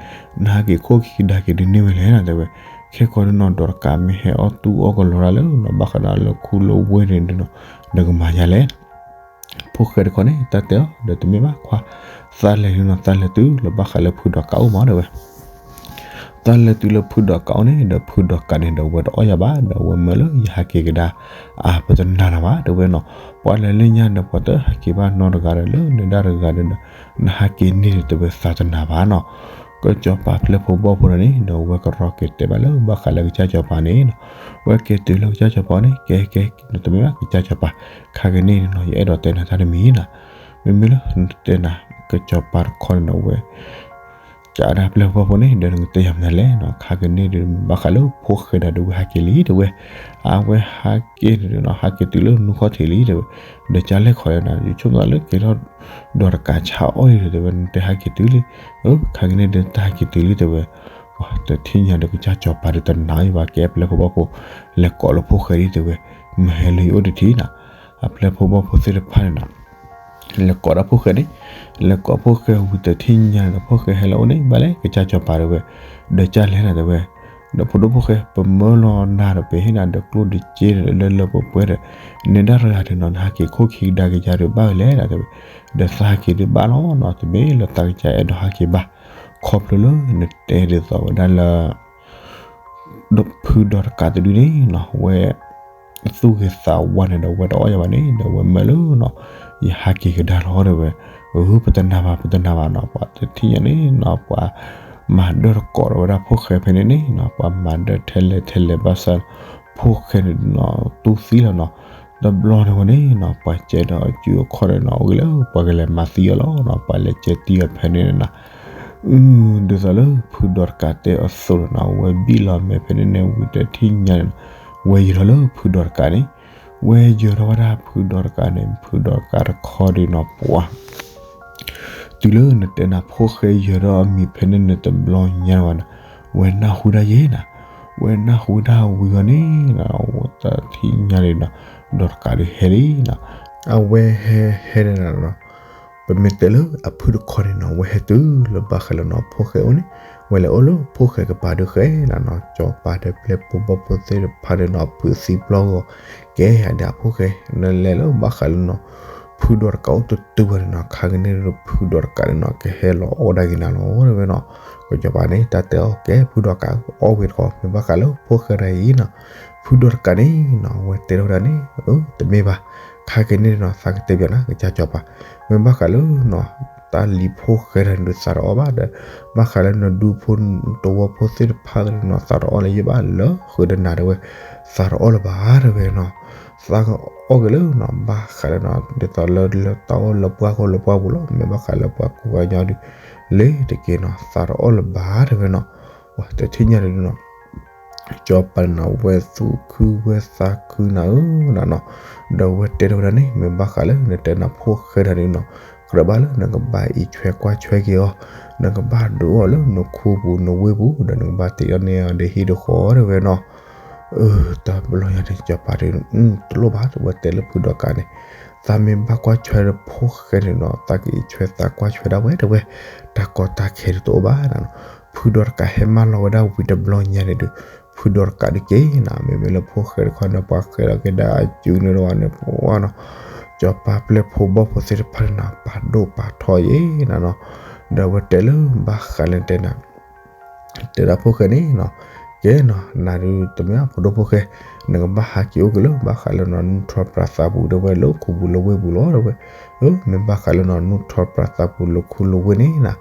နဟးက့ၤခိၣ်ခံကဒါက့ၤဒုးန့ၢ်ဝဲလဲၣ်နၤတဲဝဲ, ခဲကီးဒုးနီၤ ဒီးတကးမ့ၢ်ဟဲအီၣ်သူၣ်အီၣ်ကလီတၢ်လၢနီၤ ဘၣ်ဃးဒီးလၢခူလၢဝ့ၢ်န့ၣ်ဒုးနီၤ ဒီးကမၤယၤလဲၣ် ဖိၣ်ဃဲတခီန့ၣ် တၢ်တဲအီၤ ဒီးတမ့ၢ်ဘၣ်ခွါ, သးလဲၤဒုးနီၤ သးလဲၤတုၤလၢဘၣ်ဃးလၢဖုဒီးတကးအိၣ်မးတဲဝဲ, သးလဲၤတုၤလၢဖုဒီးတကးအိၣ်န့ၣ် ဒီးဖုဒီးတကးန့ၣ်ဒီး ဝဲတအီၣ်ယၤဘၣ် ဒီးဝဲမၢလၢယဟးက့ၤကဒါ, အါ ပတနာ်နၤဘၣ်တဲဝဲနီၤ, ပှၤလဲၤလၢညါဒီး ပှၤတဟးက့ၤဘၣ်နီတဂၤဒီး လၢနဒၣ်တဂၤဒီး နဟးက့ၤန့ၣ်တဲဝဲ သးတနာ်ဘၣ်နီၤ, ကၠီၤပၤပျဲၢ်ဖိဘီၣ်ဖိဒီးန့ၣ် ဒီးဝဲကရီက့ၤတဲဘၣ်လၢဘၣ်ဃးလၢကစၢ်ကၠီၤပၤန့ၣ်နီၤ, ဝဲက့ၤတုၤလၢကစၢ်ကၠီၤပၤန့ၣ် ကဲကဲ တမ့ၢ်ဘၣ်ကစၢ်ကၠီၤပၤ, ခါကန့ၣ်နီၤ ယအဲၣ်ဒိးတဲနၤတၢ်တမံၤနၤ, မ့မ့ၢ်လၢနတဲနၤ ကစၢ်ကၠီၤပၤတခီန့ၣ်နီၤ ဝဲ ကဒၣ်ပျဲၢ်ဖိဘီၣ်ဖိန့ၣ် ဒီးနကတဲယၤမနုၤလဲၣ်နီၤ, ခါကန့ၣ်ဒုး ဘၣ်ဃးလၢဖိၣ်ဃဲဒၣ်ဒုးဝဲဟးက့ၤလံတဲဝဲ, အဝဲဟးက့ၤန့ၣ်နီၤ ဟးက့ၤတုၤလၢနူခီၣ်ထံးလံတဲဝဲ, ဒီးကလဲၣ်ခီလဲၣ်နၤ ယဆိကမိၣ်သးလၢကဲထီၣ် ဒီးတကးဆါအီၣ်လံတဲဝဲ နတဲဟးက့ၤတုၤလံ, ခါကန့ၣ်ဒုးတၢ်ဟးက့ၤတုၤလံတဲဝဲ, တထံၣ်ညါဒီးကစၢ်ကၠီၤပၤဒုးတနာ်အီၤဘၣ် ကဲပျဲၢ်ဖိဘီၣ်ဖိ လဲၤကိးလၢဖိၣ်ဃဲလံတဲဝဲ, မ့ၢ်ဟဲလၢယအိၣ်တထံၣ်နၤ, အပျဲၢ်ဖိဘီၣ်ဖိသ့ၣ်တဖၣ်န့ၣ်နီၤ လဲၤကိးဒၣ်ဖိၣ်ဃဲန့ၣ်, လဲၤကိးဖိၣ်ဃဲဝံၤတထံၣ်ညါန့ၣ်ဒီး ဖိၣ်ဃဲဟဲလၢအအိၣ်န့ၣ် ဘၣ်လဲၣ်ကစၢ်ကၠီၤပၤတဲဝဲ, ဒီးကလဲၣ်နၤတဲဝဲ, ဒီးဖိဒိၣ်ဖိၣ်ဃဲ ပမၢလီၤနၤဒီးပဟ့ၣ်နၤဒီးကျိၣ်ဒီးစ့ဒီးလၢလၢပှဲၤပှဲၤဒီး, နဒၣ်တဂၤဒီးနီၤ နဟးက့ၤခိၣ်ခံကဒါက့ၤယၤဒီးဘၣ်ဝဲလဲၣ်နၤတဲဝဲ, ဒီးသးဟးက့ၤဒုးဘၣ်လီၤနီၤ တမ့ၢ်လၢသးကစၢ်အဲၣ်ဒိးဟးက့ၤဘၣ်, ခီဖျိလၢနတဲဒ်သိးဝဲဒၣ်လၢ ဒီးဖုဒီးတကးတဒုန့ၣ်နီၤ ဝဲ သူၣ်ဂ့ၤသးဝါန့ၣ်ဒီး ဝဲတအီၣ်ယၤဘၣ်န့ၣ်ဒီး ဝဲမၢလၢနီၤ ယဟးက့ၤကဒါလီၤတဲဝဲ, အၢ ပတနာ်ဘၣ် ပတနာ်ဘၣ်နီၤ ပှၤတထံၣ်ညါန့ၣ်နီၤ ပှၤမၤဒၢတကိးဒီးဝဲဒၣ်ဖိၣ်ဃဲဖဲန့ၣ်န့ၣ်နီၤ ပှၤမၤဒၢထဲလဲၣ်ထဲလဲၣ်ဘၣ်ဆၣ် ဖိၣ်ဃဲန့ၣ်နီၤ တူၢ်သံလီၤနီၤ, တဘျီန့ၣ်ဝဲန့ၣ်နီၤ ပှၤကဲဒီးအစုအခီၣ်န့ၣ်နီၤ အိၣ်ဂ့ၤလၢပှၤကလဲၤမၤသံအီၤလီၤနီၤ ပှၤလဲၤကဲတံၢ်အီၤဖဲန့ၣ်နီၤ အု ဒ်သိးလၢဖုဒီးတကးတဲအသိးလီၤနီၤ ဝဲဘံၣ်လီၤမဲာ်ဖဲန့ၣ်န့ၣ် ဝံၤတထံၣ်ညါန့ၣ်နီၤ ဝဲယၢၤထီၣ်လၢဖုဒီးတကးန့ၣ်, ဝဲယၢၤထီၣ်ဝဲဒၣ်ဖုဒီးတကးန့ၣ် ဖုဒီးတကးတခီဒုးနီၤပှၤ တုၤလၢနတဲနၤဖိၣ်ဃဲယၢၤထီၣ်အမံၤဖဲန့ၣ်န့ၣ်တဘျီညါဝဲနီၤ, ဝဲနၢ်ဟူဒၣ်ယဲနီၤ, ဝဲနၢ်ဟူဒၣ်ဝံၤအီၤန့ၣ်နီၤ ဝဲတထံၣ်ညါန့ၣ်နီၤ, ဒီးတကးဒုးဟဲလံနီၤ, အဝဲဟဲဟဲန့ၣ်နီၤ ပမ့ၢ်တဲလၢအဖုတခီန့ၣ်နီၤ ဝဲဟဲတုၤလၢဘၣ်ဃးလၢနီၤ ဖိၣ်ဃဲအိၣ်န့ၣ် ဝဲလဲၤအိၣ်လၢဖိၣ်ဃဲကပၤဒုးဃဲနီၤနီၤ ကၠီၤပၤဒီးပျဲၢ်ဖိဘီၣ်ဖိသ့ၣ်တဖၣ်န့ၣ်နီၤ ဖုးသံပျီဂီၤ ကဲဒၣ်ဖိၣ်ဃဲ နလဲၤလၢဘၣ်ဃးလၢနီၤ ဖုဒီးတကးအိၣ်တတုၤဘၣ်န့ၣ်နီၤ, ခါကန့ၣ်ဒုး ဖုဒီးတကးန့ၣ်နီၤ ကဟဲလီၤအီၣ်ဒၣ်က့ၤနၤလီၤ တဲဝဲနီၤ. ကစီၤပၤန့ၣ် တၢ်တဲအီၤ ကဲ ဖုဒီးတကး အီၣ်ဝံၤတခီ မ့ၢ်ဘၣ်ဃးလၢဖိၣ်ဃဲတဂၤအံၤနီၤ, ဖုဒီးတကးန့ၣ်နီၤ အဝဲတဲထီၣ်ဝဲဒၣ်န့ၣ် တမ့ၢ်ဘၣ်, ခါကန့ၣ်နီၤ သးကတဲပျးနၤ ကစၢ်စီၤပၤ, မ့ၢ်ဘၣ်ဃးလၢနီၤ တၢ်လံၤဖိၣ်ဃဲတဂၤန့ၣ်ဒုး သးတအီၣ်ဘၣ်ဒီး ဘၣ်ဃးလၢနဒူဖိသဝီဖိသ့ၣ်တဖၣ်နီၤ သးတအီၣ်လၢၤဘၣ်လၢဃုာ်ဒီးနၤ တဲဝဲ, သးတအီၣ်လၢၤဘၣ် တဲဝဲနီၤ. သးကအီၣ်က့ၤလၢနီၤ ဘၣ်ဃးလၢနီၤ ဒ်သိးလၢ လၢတၢ်အီၣ်လၢပှၢ်ခိၣ်လၢပှၢ်ပူၤလီၤ, မ့ၢ်ဘၣ်ဃးလၢပှၤကူပှၤကညီဒုး လ့ၤတက့ၢ်နီၤ သးတအီၣ်လၢၤဘၣ် တဲဝဲနီၤ. တထံၣ်ညါန့ၣ်ဒုးနီၤ စီၤပၤန့ၣ်နီၤ ဝဲသူၣ်ခုဝဲသးခုနၤဧၢ နၤနီၤ, ဒီးဝဲတဲထီၣ်ဝဲဒၣ်န့ၣ် မ့ၢ်ဘၣ်ဃးလၢနတဲနၤဖိၣ်ဃဲတဂၤန့ၣ်နီၤ ကြၢးဘၣ်လၢနကဘၣ်အံးဆွဲကွၢ်ဆွဲက့ၤအီၤ, နကဘၣ်ဒုးအီၤလၢနခူပူၤနဝ့ၢ်ပူၤ ဒီးနကဘၣ်တ့အီၤန့ၢ်အီၤဒီးဟံၣ်ဒီးဃီ တဲဝဲနီၤ. အၢ တဘျီညါန့ၣ် စီၤပၤဒုး တလိၣ်ဘၣ် တဲဝဲ တဲလၢဖုဒီးတကးန့ၣ် သးမ့ၢ်ဘၣ်ကွၢ်ဆွဲဒီးဖိၣ်ဃဲန့ၣ်နီၤ သးကအံးဆွဲသးကွၢ်ဆွဲဒၣ်ဝဲ တဲဝဲ, တၢ်ကီတၢ်ခဲဒုးတအိၣ်ဘၣ်နၤနီၤ. ဖုဒီးတကးဟဲမၢလီၤဝဲဒၣ်ဝံၤတဘျီညါန့ၣ်ဒုး ဖုဒီးတကးဒုးက့ၤနၤ မ့မ့ၢ်လၢဖိၣ်ဃဲတခီန့ၣ် ပှၤဃဲဒီးက့ၤဒၣ်အစုန့ၣ်တဝဲန့ၣ် ပဝဲနီၤ စီၤပၤပျဲၢ်ဖိဘီၣ်ဖိသ့ၣ်တဖၣ်န့ၣ်နီၤ ပာ်ဒိၣ်ပာ်ထီယဲနၤနီၤ, ဒီးဝဲတဲလၢဘၣ်ဃးလၢတဲနၤ တဲဒၣ်ဖိၣ်ဃဲန့ၣ်နီၤ, ကဲနီၤ နၤဒုးတမ့ၢ်ဖိဒိၣ်ဖိၣ်ဃဲ, နကဘၣ်ဟးက့ၤအိၣ်က့ၤလၢ ဘၣ်ဃးလၢနီၤ နူၢ်ထီၣ်ပြးသးပူၤ တဲဝဲလၢခူပူၤလၢဝ့ၢ်ပူၤလီၤ တဲဝဲ, မ့ၢ်ဘၣ်ဃးလၢနီၤ နူၢ်ထီၣ်ပြးသးပူၤလၢခူလၢဝ့ၢ်န့ၣ်နၤ,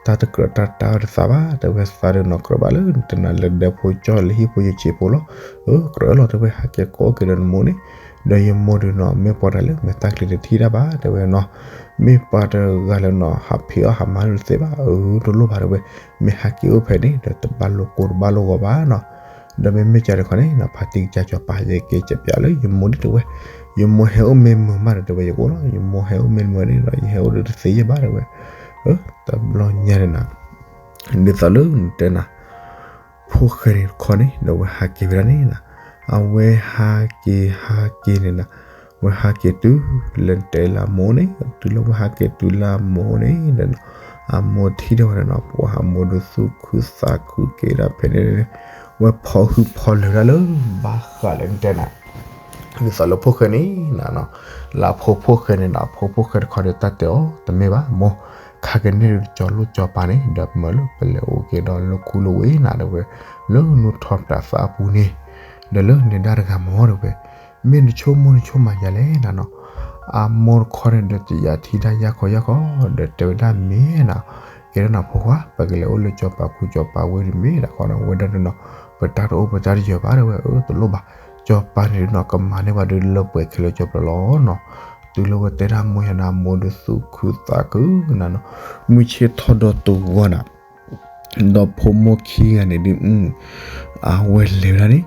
တၢ်တကြၢးတၢ်တၢ်အီၣ်တသးဘၣ် တဲဝဲ သးဒုးနီၤ ကြၢးဘၣ်လၢနတဲနၤလၢဒဲဖိကၠီၣ်လၢဟံၣ်ဖိယိၤဆံးဖိလီၤ, အၢ ကြၢးလီၤ တဲဝဲ ဟးက့ၤကိးက့ၤဒီးနမိၢ်န့ၣ်, ဒီးယမိၢ်ဒုးနီၤ မ့ၢ်ပှၤတဂၤလၢမဲာ်သၣ်ချံတထံၣ်တၢ်ဘၣ် တဲဝဲနီၤ, မ့ၢ်ပှၤတဂၤလၢနီၤ ဟးဖံးအီၣ်ဟးမၤဒုးတသ့ဘၣ် အၢ တလိၣ်ဘၣ် တဲဝဲ, မ့ၢ်ဟးက့ၤအိၣ်ဖဲန့ၣ်ဒီး တဘၣ်လိာ်ကိၢ်တဘၣ်လိာ်ဂီၤဘၣ်နီၤ, ဒီးမ့မ့ၢ်ကၢ်တခီန့ၣ်နီၤ ဖါတံၢ်ကစၢ်စီၤပၤ ယက့ၤကပျးလၢယမိၢ်န့ၣ် တဲဝဲ, ယမိၢ်ဟဲအိၣ်မ့ၢ်မုာ်မးဒီး တဲဝဲ ယကအိၣ်လီၤ ယမိၢ်ဟဲအိၣ်မ့ၢ်မုာ်န့ၣ်ဒီး ယဟဲအိၣ်ဒီးတသ့ယဲၢ်ဘၣ် တဲဝဲ, အၢ တဘျီညါန့ၣ်နၤ ဒ်သိးလၢနတဲနၤ ဖိၣ်ဃဲန့ၣ်တခီန့ၣ် ဒီးဝဲဟးက့ၤဝဲဒၣ်န့ၣ်နၤ, အဝဲဟးက့ၤဟးက့ၤန့ၣ်နၤ, ဝဲဟးက့ၤတုၤလၢနတဲလၢအမိၢ်န့ၣ်, တုၤလၢဝဲဟးက့ၤတုၤလၢအမိၢ်န့ၣ်ဒီးနီၤ, အမိၢ်ထံၣ်ထီၣ်ဝဲဒၣ်နီၤ ပှၤအမိၢ်ဒုးသူၣ်ခုသးခုက့ၤဒၣ်ဖဲန့ၣ်န့ၣ်, ဝဲဖီဟုဖီလၢာ်ဝဲဒၣ်လၢ ဘၣ်ဃးလၢနတဲနၤ ဒ်သိးလၢဖိၣ်ဃဲန့ၣ်နၤနီၤ, လၢအဖိဖိၣ်ဃဲန့ၣ်နၤ, အဖိဖိၣ်ဃဲတခီဒီး တၢ်တဲအီၤ တမ့ၢ်ဘၣ်မိၢ်, ခါကန့ၣ်ဒုး ကၠီၤလိၣ်ကၠီၤပၤန့ၣ် ဒီးမၢလၢပလဲၤအိၣ်က့ၤဒီးလၢခူလၢဝ့ၢ်နၤ တဲဝဲ, လၢနူၢ်ထီၣ်ပြးသးအပူၤန့ၣ်, ဒီးလၢနဒါတဂၤမၢ တဲဝဲ, မ့ၢ်နဆိကမိၣ်နဆိကမးယၤလဲၣ်နၤနီၤ, အမိၢ်တခီန့ၣ်ဒီး တယာ်ထံတၢ်ယၢ်ခီယၢ်ခီ, ဒီးတဲဝဲဒၣ်မ့ၢ်နၤ, ကဲဒၣ်နၤဖိခွါ ပကလဲၤအိၣ်လၢကၠီၤပၤခူကၠီၤပၤဝ့ၢ်တမ့ၢ်ဒၣ်ခီနီၤ, ဝဲဒၣ်ဒုးနီၤ, ပတၢ်တအိၣ်ပတၢ်တယၢၤဘၣ် တဲဝဲ, အၢ တလိၣ်ဘၣ်, ကၠီၤပၤန့ၣ်ဒုးနီၤ ကမၤန့ၢ်ပှၤဒုးလၢပှဲၤခဲလၢာ်ကၠီၤပျီလီၤနီၤ, တုၤလၢဝဲတဲဒၣ်မိၢ်ယၤန့ၣ် အမိၢ်ဒုးသူၣ်ခုသးခုနၤနီၤ, မုၢ်ဆ့ၣ်ထီၣ်ဒီးတဂီၤနၤ ဒီးဖိမိၢ်ခံဂၤန့ၣ်ဒုး အဝဲလဲၤဝဲဒၣ်န့ၣ်,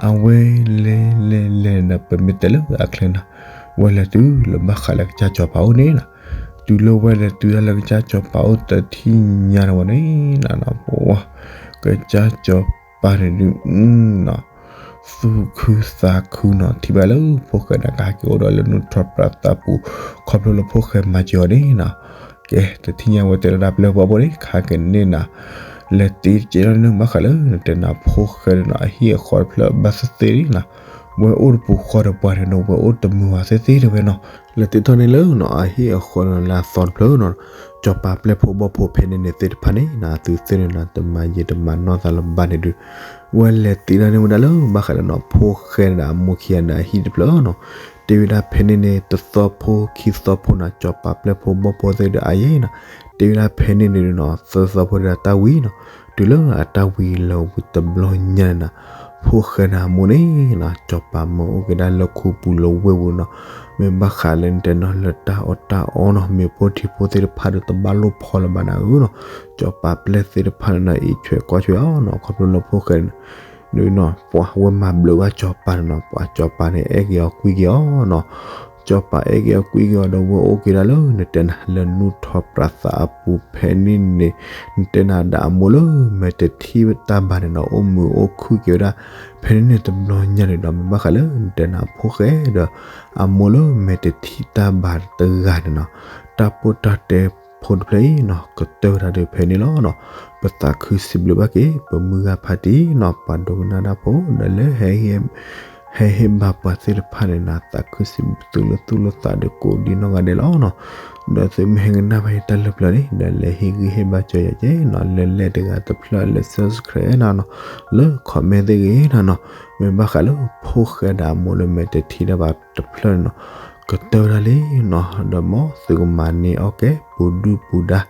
အဝဲလဲၤလဲၤလဲၤဒီး ပမ့ၢ်တဲလၢအချ့နၤ, ဝဲလဲၤတုၤလၢဘၣ်ဃးလၢကစၢ်စီၤပၤအိၣ်န့ၣ်နၤ, တုၤလၢဝဲလဲၤတုၤဒၣ်လၢကစၢ်စီၤပၤအိၣ်တထံၣ်ညါဒီးဝဲန့ၣ်နၤနီၤ, ပဝဲ ကစၢ်စီၤပၤန့ၣ်ဒုး သူၣ်ခုသးခုနီၤ, ထံၣ်ဘၣ်လၢဖိၣ်ဃဲန့ၣ် ကဟဲက့ၤအိၣ်ဒီးလၢနူၢ်ထီၣ်ပြးသးပူၤ, ခီဖျိလၢဖိၣ်ဃဲမၤစၢၤအီၤန့ၣ်နီၤ, ကဲ တထံၣ်ညါဝဲတဲလၢဒၣ်ပျဲၢ်ဖိဘိန့ၣ် ခါကန့ၣ်နၤ, လဲၤတ့တကဲထီၣ်န့ၣ် ဘၣ်ဃးလၢနတဲနၤဖိၣ်ဃဲန့ၣ်နီၤ အဟံၣ်အဃီတဖျၢၣ်ဘၣ်သ့ၣ်သ့ၣ်န့ၣ်နီၤ, ဝဲအိၣ်တပူၤဃီဒီးပှၤန့ၣ်နီၤ ဝဲအိၣ်တမုာ်ဘၣ်သ့ၣ်သ့ၣ်တဲဝဲနီၤ, လဲၤတ့ထီၣ်န့ၣ်လၢနီၤ အဟံၣ်အဃီန့ၣ်လၢအသီတဖျၢၣ်နီၤ, စီၤပၤပျဲၢ်ဖိဘီၣ်ဖိဖဲန့ၣ်န့ၣ်သ့ၣ်တဖၣ်န့ၣ်နီၤ သုသ့ၣ်န့ၣ်နီၤ တမၤယံာ်တမၤနီၢ်သးလၢၤဘၣ်န့ၣ်ဒုး ဝဲလဲၤတ့ထီၣ်န့ၣ်ဝဲဒၣ်လၢ ဘၣ်ဃးလၢနီၤ ဖိၣ်ဃဲန့ၣ်ဒီးအမိၢ်ခံဂၤန့ၣ်အဟံၣ်တဖျၢၣ်နီၤ, တ့ဝဲဒၣ်ဖဲန့ၣ်န့ၣ် တသီဖိခံသီဖိနီၤ စီၤပၤပျဲၢ်ဖိဘီၣ်ဖိသ့ၣ်ဒီးအယဲၢ်နီၤ, တ့ဝဲဒၣ်ဖဲန့ၣ်န့ၣ်နီၤ သၢသီဖိဒီးတၢ်ဝံၤနီၤ, တုၤလၢအတၢ်ဝံၤလၢာ်ဝံၤတဘျီညါန့ၣ်နီၤ, ဖိၣ်ဃဲန့ၣ်အမိၢ်န့ၣ်နီၤ စီၤပၤမၢအိၣ်က့ၤဒၣ်လၢခူပူၤလၢဝ့ၢ်ပူၤနီၤ, မ့ၢ်ဘၣ်ဃးလၢနတဲနီၤ လၢတၢ်အီၣ်တၢ်အီနီၤ မ့ၤဖိထံဖိသ့ၣ်တဖၣ်ဒီးတဘၣ်လိၣ်ဖီလၢၤဘၣ်နၤဧၢနီၤ, စီၤပၤပျဲၢ်သ့ၣ်တဖၣ်န့ၣ်နီၤ အံးဆွဲကွၢ်ဆွဲအီၤနီၤ ခီဖျိလၢဖိၣ်ဃဲန့ၣ် ဒုးနီၤ ပှၤဝဲမၤဘျုးဘၣ်စီၤပၤန့ၣ်နီၤ ပှၤစီၤပၤန့ၣ် အဲၣ်က့ၤအီၤကွံက့ၤအီၤနီၤ, စီၤပၤအဲၣ်က့ၤအီၤကွံက့ၤအီၤဒီး ဝဲအိၣ်က့ၤဒၣ်လၢနတဲနၤ လၢနူၢ်ထီၣ်ပြးသးအပူၤဖဲန့ၣ်န့ၣ်, နတဲနၤဒီးအမိၢ်လၢမဲာ်တထံၣ်တၢ်ဘၣ်န့ၣ်နီၤ အိၣ်မုာ်အိၣ်ခုၣ်က့ၤဝဲဒၣ်, ဖဲန့ၣ်န့ၣ်တဘျီညါန့ၣ်ဒီး မ့ၢ်ဘၣ်ဃးလၢနတဲနၤဖိၣ်ဃဲဒီး အမိၢ်လၢမဲာ်တထံၣ်တၢ်ဘၣ်တဂၤန့ၣ်နီၤ, တၢ်ပိၢ်တၢ်တဲဖိတဖျၢၣ်အံၤနီၤ ကတၢၢ်ဝဲဒၣ်ဒီးဖဲန့ၣ်လီၤနီၤ, ပသးခုစံးဘျုးဘၣ်က့ၤ ပမုၢ်ဂၤဖါတံၢ်နီၤ ပှၤဒိကနၣ်တၢ်ဖိ ဒီးလၢဟဲဟ့ၣ် ဟဲဟ့ၣ်ဘါပှၤသ့ၣ်တဖၣ်န့ၣ်နီၤ သးခုစံးဘျုးသုလၢသူၣ်လၢသးဒီးကိးဒံနီၢ်ဂၤဒဲးလီၤနီၤ. ဒီးသုမ့ၢ်ဟဲကနၣ်ဘၣ်ယတၢ်လၢပျၢၤန့ၣ် ဒီးလဲၤဟ့ၣ်ဂံၢ်ဟ့ၣ်ဘါစၢၤယၤကဲနီၤ လၢလဲၣ်တဂၤတဖျၢၣ်လၢ subscribe နၤနီၤ လၢ comment သ့ၣ်ဂ့ၤနၤနီၤ မ့ၢ်ဘၣ်ဃးလၢဖိၣ်ဃဲဒၣ်အမိၢ်လၢမဲာ်တထံၣ်တၢ်ဘၣ်တဖျၢၣ်န့ၣ်နီၤ ကတၢၢ်တၢ်လံနီၤ ဒီးမ်သုကမၤန့ၢ်အီၣ်ကဲ ပူၤဒုၣ်ပူၤဒါ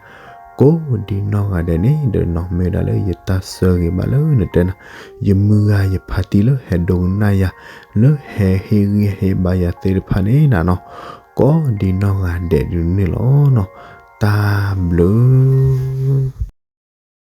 ကိးဒံနီၢ်ဂၤဒဲးန့ၣ် ဒီးနီၤမ့ၢ်ဝဲဒၣ်လၢယတၢ်ဆၢဂ့ၤဘၣ်လၢနတဲနၤ ယမုၢ်ဂၤယဖါတံၢ်လၢဟဲဒိကနၣ်ယၤ လၢဟဲဟ့ၣ်ဂံၢ်ဟ့ၣ်ဘါယၤသ့ၣ်တဖၣ်န့ၣ်နၤနီၤ ကိးဒံနီၢ်ဂၤဒဲးဒ်န့ၣ်လီၤနီၤ တၢ်ဘျုး